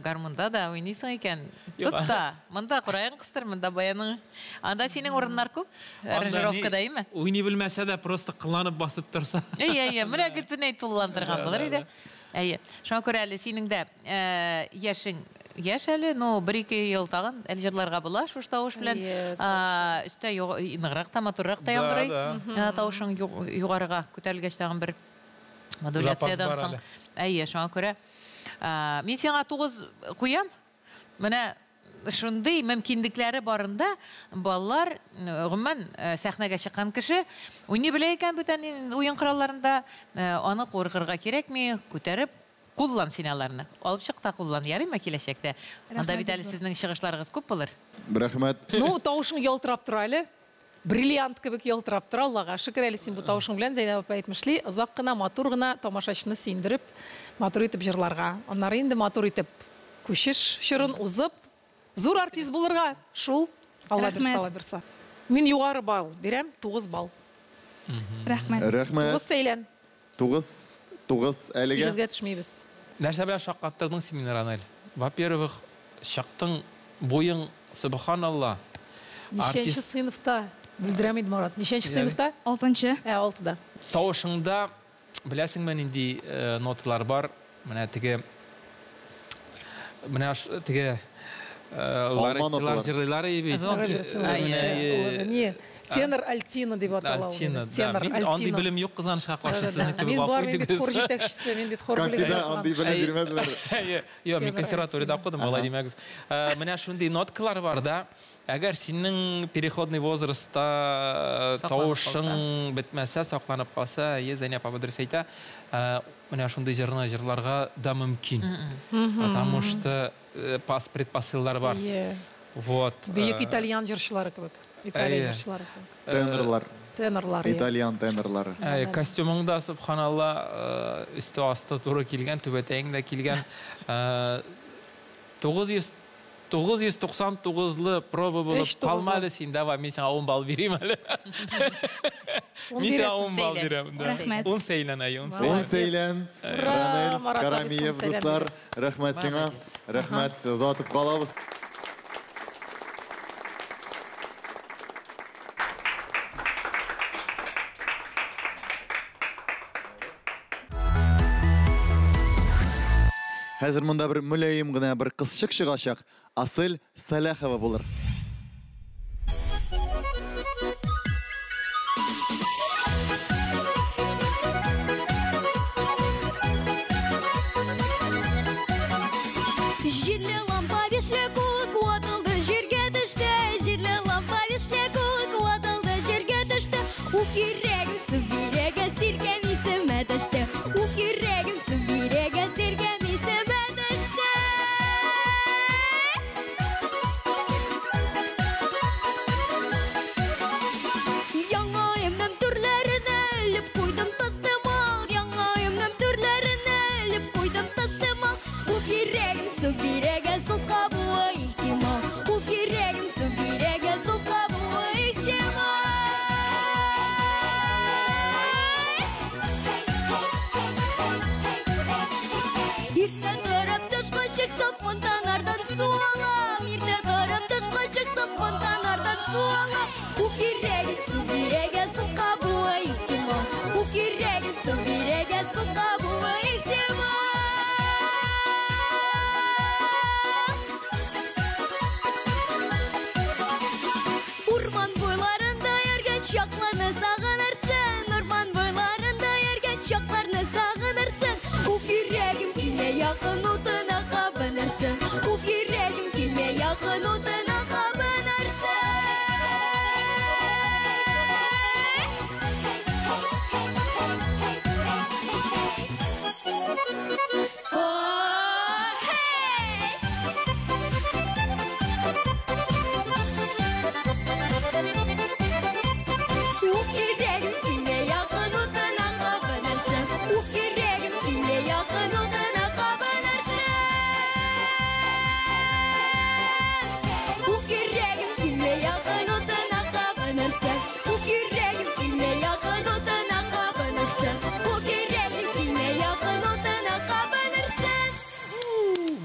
S2: гармунда да уйныйсың икән, тот та, монда кураең кыстыр, монда баяның. Анда синең урыннар күп, аранжировкада, име?
S3: Уйный белмәсә дә, просто кыланып басып торса.
S2: Әйе, әйе, менә бөтенләй тулыландырган булыр иде. Әйе. Шуңа күрә әле синең дә яшең яшь әле, но 1-2 ел тагын әле җырларга була шушы тавыш белән. Өстә ныграк та, матуррак та яңгырый. Тавышың югарыга күтәрелгәч тагын бер модуляциядән соң. Әйе, шуңа күрә мин сиңа 9 куям. Менә шундый мөмкинлекләре барында балалар, гомумән, сәхнәгә чыккан кеше уйный белә икән бүтән уен коралларында, аны куркырга кирәкми, күтәреп куллан син аларны. Алып чык та куллан, ярыймы киләчәктә? Анда бит әле сезнең чыгышларыгыз күп булыр.
S1: Рәхмәт.
S5: Ну, тавышың ялтырап тора әле. Бриллиант кебек ялтырап тора, Аллага шөкер әле син бу тавышың белән, Зәйнәб апа әйтмешли, озак кына, матур гына тамашачыны сөендереп, матур итеп җырларга. Аннары инде матур итеп күчеш чорын узып, зур артист булырга. Шул, Алла бирсә, Алла бирсә. Мин югары балл бирәм, 9 балл.
S6: Рәхмәт.
S1: Рәхмәт.
S5: 9 сәйлән.
S1: 9, 9 әлегә.
S5: 8-гә төшмибез.
S3: Нәрсә белән шаккаттырдың син мине, Ранель? Во-первых, чыктың, буең, субханалла.
S5: Ничәнче сыйныфта? Бүлдерәм инде, Марат. Ничәнче сыйныфта?
S6: 6-нчы.
S5: 6-да.
S3: Тавышыңда, беләсеңме, нинди ноталар бар? Менә теге, менә теге лареттилар җырлыйлар бит.
S5: Тенор альтино дип атала.
S3: Альтино, да. Мин андый белем юк, кызганычка каршы, сезнең кебек.
S5: Мин бар, мин бит хор җитәкчесе, мин бит хор бүлегендә.
S1: Капида андый белем бирмәделәр.
S3: Юк, мин консерваториядә укыдым, алай димәгез. Менә шундый ноткалар бар да. Әгәр синең переходный возрастта тавышың бетмәсә, сакланып калса, әйе, Зәйнәп апа дөрес әйтә, менә шундый җырны җырларга да мөмкин. Потому что предпосыллар бар. Вот.
S5: Бөек итальян җырчылары кебек. Италия җырчылары кебек.
S1: Тенорлар.
S5: Тенорлар.
S1: Итальян тенорлары.
S3: Костюмың да, субханалла, өсте асты туры килгән, түбәтәең дә килгән. 999-лы проба булып калма әле син, давай, мин сиңа 10 балл бирим әле. Мин сиңа 10 балл бирәм.
S6: Рәхмәт.
S3: 10 сәйлән, әй, 10 сәйлән.
S1: 10 сәйлән, Ранель Карамиев, дуслар, рәхмәт сиңа. Рәхмәт, озатып калабыз. Хәзер монда бер мөлаем гына бер кызчык чыгачак. Асель Сәләхова булыр.
S4: Җирле лампа бишле күк ватылды, җиргә төште. Җирле лампа бишле күк ватылды, җиргә төште. Ук йөрәгем су бирәгә сиркәм исемә төште. Ук йөрәгем су бирәгә сиркәм исемә төште. Яңа өемнең түрләренә элеп куйдым тастымал. Яңа өемнең түрләренә элеп куйдым тастымал. Ук йөрәгем су бирәгә сул кабуы ихтимал. Ук йөрәгем су бирәгә сул кабуы ихтимал. Иртә торып тышка чыксам, фонтаннардан су алам. Иртә торып тышка чыксам, фонтаннардан су алам. Ук йөрәгем су бирәгә сул кабуы ихтимал. Ук йөрәгем су бирәгә сул кабуы ихтимал. Урман буйларында йөргән чакларны сагынырсың. Урман буйларында йөргән чакларны сагынырсың. Ук йөрәгем килмә якын утына кабынырсың. Ук йөрәгем килмә якын утына кабынырсың.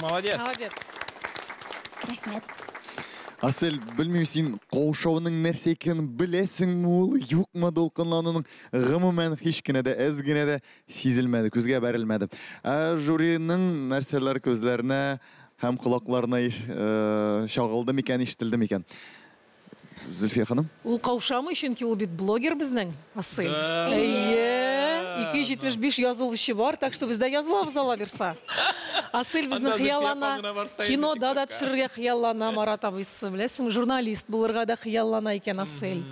S3: Молодец.
S5: Молодец.
S6: Рәхмәт.
S1: Асель, белмим, син каушауның нәрсә икәнен беләсеңме ул, юкмы дулкынлануның гомумән һич кенә дә, әз генә дә сизелмәде, күзгә бәрелмәде. Ә жюриның нәрсәләр күзләренә һәм колакларына чагылды микән, ишетелде микән? Зөлфия ханым?
S5: Ул каушамый, чөнки ул бит блогер безнең, Асель. Әйе, 275 язылучы бар, так что без дә язылабыз алла бирса. Асель безнең хыяллана, кинода да төшерергә хыяллана, Марат абыйсы, беләсеңме, журналист булырга да хыяллана икән Асель.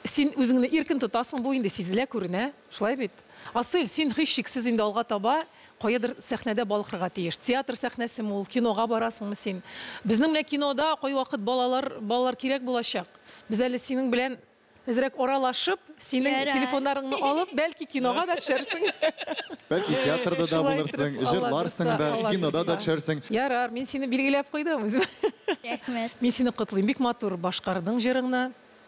S5: Син үзеңне иркен тотасың, бу инде сизелә, күренә, шулай бит? Асель, син һичшиксез инде алга таба каядыр сәхнәдә балкырга тиеш. Театр сәхнәсеме ул, кинога барасыңмы син? Безнең менә кинода кайвакыт балалар, балалар кирәк булачак. Без әле синең белән әзрәк аралашып, синең телефоннарыңны алып, бәлки кинога да төшәрсең.
S1: Бәлки театрда да булырсың, җырларсың да, кинода да төшәрсең.
S5: Ярар, мин сине билгеләп куйдым үзем.
S6: Рәхмәт.
S5: Мин сине котлыйм. Бик матур башкардың җырыңны.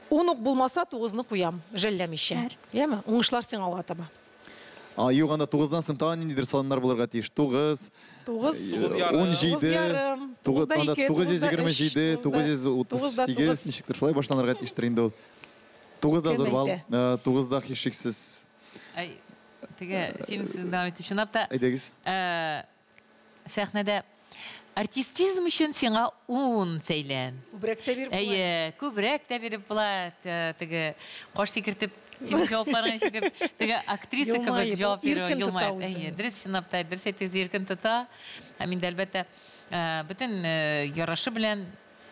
S5: Ун ук булмаса, тугызны куям, жәлләмичә. Яме, уңышлар сиңа алга таба.
S1: А, юк, анда тугыздан соң тагын ниндидер саннар булырга тиеш. Тугыз,
S5: Тугыз,
S1: 17, тугыз, анда 927, 938, ничектер шулай башланырга тиештер инде ул. Тугыз да зур балл, тугыз да һичшиксез.
S2: Әй, теге синең сүзеңне дәвам итеп, чынлап та.
S1: Әйдәгез.
S2: Сәхнәдә артистизм өчен сиңа ун сәйлән.
S5: Күбрәк тә биреп була.
S2: Әйе, күбрәк тә биреп була. Теге каш сикертеп, синең җавапларыңны ишетеп, теге актриса кебек җавап бирү, елмаеп. Әйе, дөрес, чынлап та, дөрес әйттегез, иркен тота. Һәм инде, әлбәттә, бөтен ярашы белән,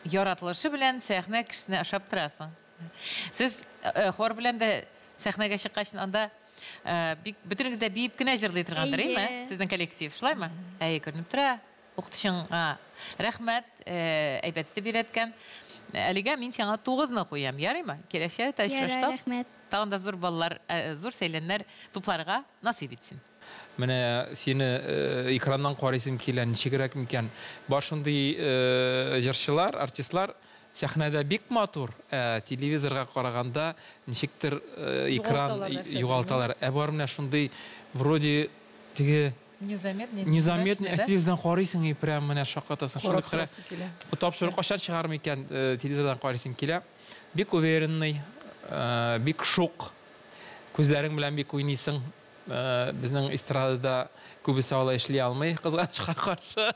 S2: яратылышы белән сәхнә кешесенә ошап торасың. Сез хор белән дә сәхнәгә чыккач, анда бик бөтенегез дә биеп кенә җырлый торгандыр, әйеме? Сезнең коллектив, шулаймы? Әйе, күренеп тора. Укытучыңа рәхмәт, әйбәт итеп өйрәткән. Әлегә мин сиңа тугызны куям, ярыймы? Киләчәктә очраштык.
S6: Рәхмәт.
S2: Тагын да зур баллар, зур сәйләннәр тупларга насыйп итсен.
S3: Менә сине экраннан карыйсым килә, ничегрәк микән? Бар шундый җырчылар, артистлар сәхнәдә бик матур, ә телевизорга караганда ничектер экран югалталар. Ә бар менә шундый вроде теге
S2: незаметный,
S3: незаметный, ә телевизордан карыйсың и прям менә шаккатасың.
S5: Карап торасы килә.
S3: Бу тапшыру кайчан чыгар микән, телевизордан карыйсым килә. Бик уверенный, бик шук. Күзләрең белән бик уйныйсың. Безнең эстрадада күбесе алай эшли алмый, кызганычка каршы.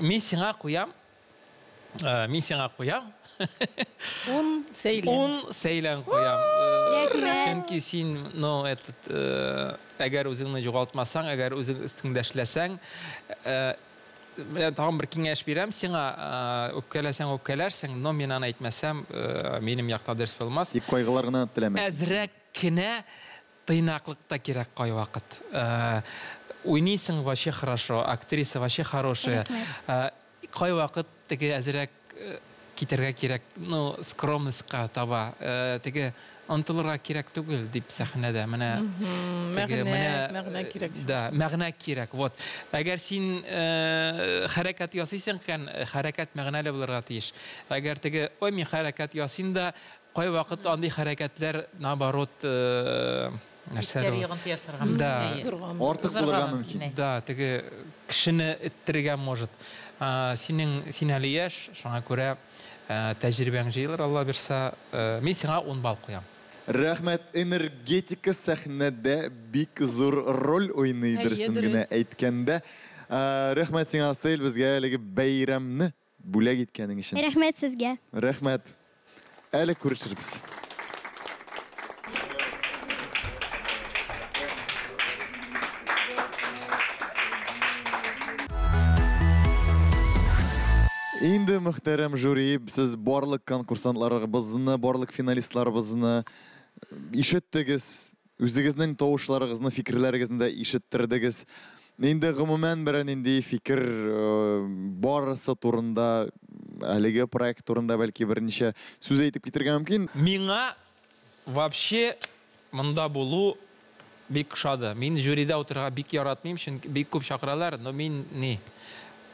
S3: Мин сиңа куям. Мин сиңа куям.
S5: Ун сәйлән.
S3: Ун сәйлән куям. Чөнки син, ну, этот, әгәр үзеңне югалтмасаң, әгәр үзең өстеңдә эшләсәң, менә тагын бер киңәш бирәм сиңа, үпкәләсәң үпкәләрсең, но мин аны әйтмәсәм, минем якта дөрес булмас.
S1: Тик кайгылар гына теләмәс.
S3: Әзрәк кенә тыйнаклык та кирәк кайвакыт. Уйныйсың вообще хорошо, актриса вообще хорошая. Кайвакыт теге әзрәк китәргә кирәк, ну, скромностька таба, теге онтылырга кирәк түгел дип сәхнәдә. Менә
S5: мәгънә, мәгънә кирәк.
S3: Да, мәгънә кирәк. Вот. Әгәр син хәрәкәт ясыйсың икән, хәрәкәт мәгънәле булырга тиеш. Әгәр теге, ой, мин хәрәкәт ясыйм да, кайвакыт андый хәрәкәтләр наоборот
S2: Тискәре йогынты ясарга
S3: мөмкин.
S1: Да. Артык булырга мөмкин.
S3: Да, теге кешене эттерергә может. Синең, син әле яшь, шуңа күрә тәҗрибәң җыелыр, Алла бирсә. Мин сиңа 10 балл куям.
S1: Рәхмәт, энергетика сәхнәдә бик зур роль уйный, дөресен генә әйткәндә. Рәхмәт сиңа, Асель, безгә әлеге бәйрәмне бүләк иткәнең өчен.
S6: Рәхмәт сезгә.
S1: Рәхмәт. Әле күрешербез. Инде, мөхтәрәм жюри, сез барлык конкурсантларыбызны, барлык финалистларыбызны ишеттегез, үзегезнең тавышларыгызны, фикерләрегезне дә ишеттердегез. Инде гомумән берәр нинди фикер барысы турында, әлеге проект турында бәлки берничә сүз әйтеп китергә мөмкин.
S3: Миңа вообще монда булу бик ошады. Мин жюрида утырырга бик яратмыйм, чөнки бик күп чакыралар, но мин ни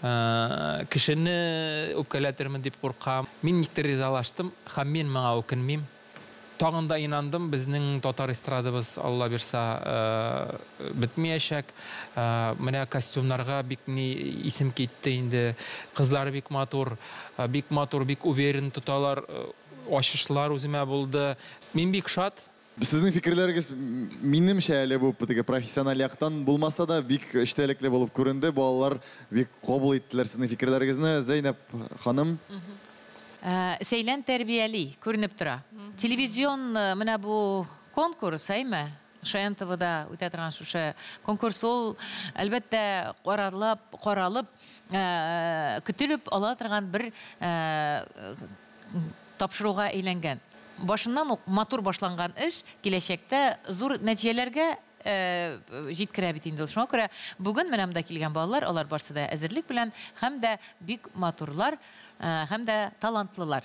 S3: кешене үпкәләтермен дип куркам. Мин никтер ризалаштым һәм мин моңа үкенмим. Тагын да инандым, безнең татар эстрадабыз, Алла бирса, бетмәячәк. Менә костюмнарга бик ни исем китте инде. Кызлар бик матур, бик матур, бик уверен тоталар. Ачышлар үземә булды. Мин бик шат.
S1: Сезнең фикерләрегез минемчә әле бу теге профессиональ яктан булмаса да бик эчтәлекле булып күренде. Балалар бик кабул иттеләр сезнең фикерләрегезне. Зәйнәп ханым.
S2: Сәйлән тәрбияли күренеп тора. Телевизион менә бу конкурс, әйме? Шаян ТВда үтә торган шушы конкурс, ул әлбәттә каралып, көтелеп ала торган бер тапшыруга әйләнгән. Башыннан ук матур башланган эш киләчәктә зур нәтиҗәләргә җиткерә бит инде. Шуңа күрә бүген менә монда килгән балалар, алар барсы да әзерлек белән һәм дә бик матурлар, һәм дә талантлылар.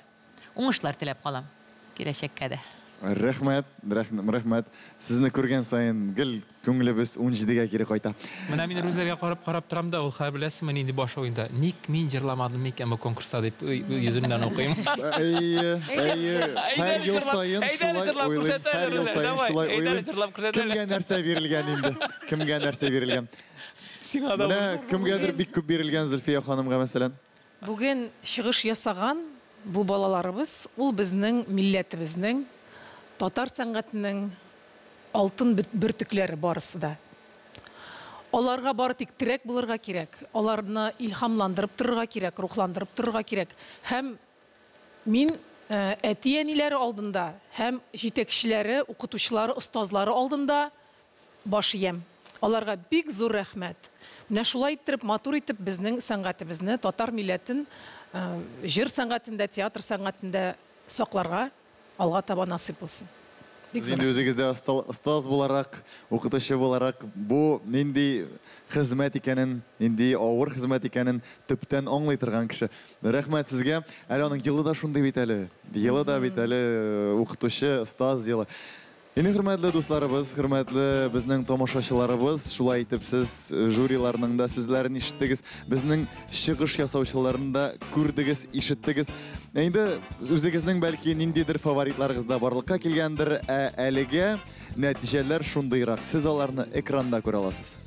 S2: Уңышлар теләп калам киләчәккә дә.
S1: Рәхмәт, рәхмәт. Сезне күргән саен гел күңелебез 17-гә кире кайта.
S3: Менә мин Рүзәлгә карап торам да, ул хәзер беләсезме нинди баш уенда. Ник мин җырламадым микән бу конкурста дип йөзеннән укыйм.
S1: Әйе, әйе. Һәр ел саен шулай уйлыйм. Һәр ел саен шулай уйлыйм. Кемгә нәрсә бирелгән инде? Кемгә нәрсә бирелгән?
S3: Сиңа да.
S1: Менә кемгәдер бик күп бирелгән Зөлфия ханымга мәсәлән.
S5: Бүген чыгыш ясаган бу балаларыбыз, ул безнең милләтебезнең, татар сәнгатенең алтын бөртекләре барысы да. Аларга бары тик терәк булырга кирәк, аларны илһамландырып торырга кирәк, рухландырып торырга кирәк. Һәм мин әти-әниләре алдында, һәм җитәкчеләре, укытучылары, остазлары алдында баш иям. Аларга бик зур рәхмәт. Менә шулай иттереп, матур итеп безнең сәнгатебезне, татар милләтен җыр сәнгатендә, театр сәнгатендә сакларга алга таба насыйп булсын.
S1: Сез инде үзегез дә остаз буларак, укытучы буларак бу нинди хезмәт икәнен, нинди авыр хезмәт икәнен төптән аңлый торган кеше. Рәхмәт сезгә. Әле аның елы да шундый бит әле. Елы да бит әле укытучы, остаз елы. Инде хөрмәтле дусларыбыз, хөрмәтле безнең тамашачыларыбыз, шулай итеп сез жюриларның да сүзләрен ишеттегез, безнең чыгыш ясаучыларын да күрдегез, ишеттегез. Инде үзегезнең бәлки ниндидер фаворитларыгыз да барлыкка килгәндер, ә әлегә нәтиҗәләр шундыйрак. Сез аларны экранда күрә аласыз.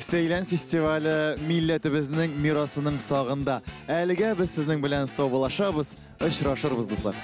S1: Сәйлән фестивале милләтебезнең мирасының сагында. Әлегә без сезнең белән саубуллашабыз, очрашырбыз, дуслар.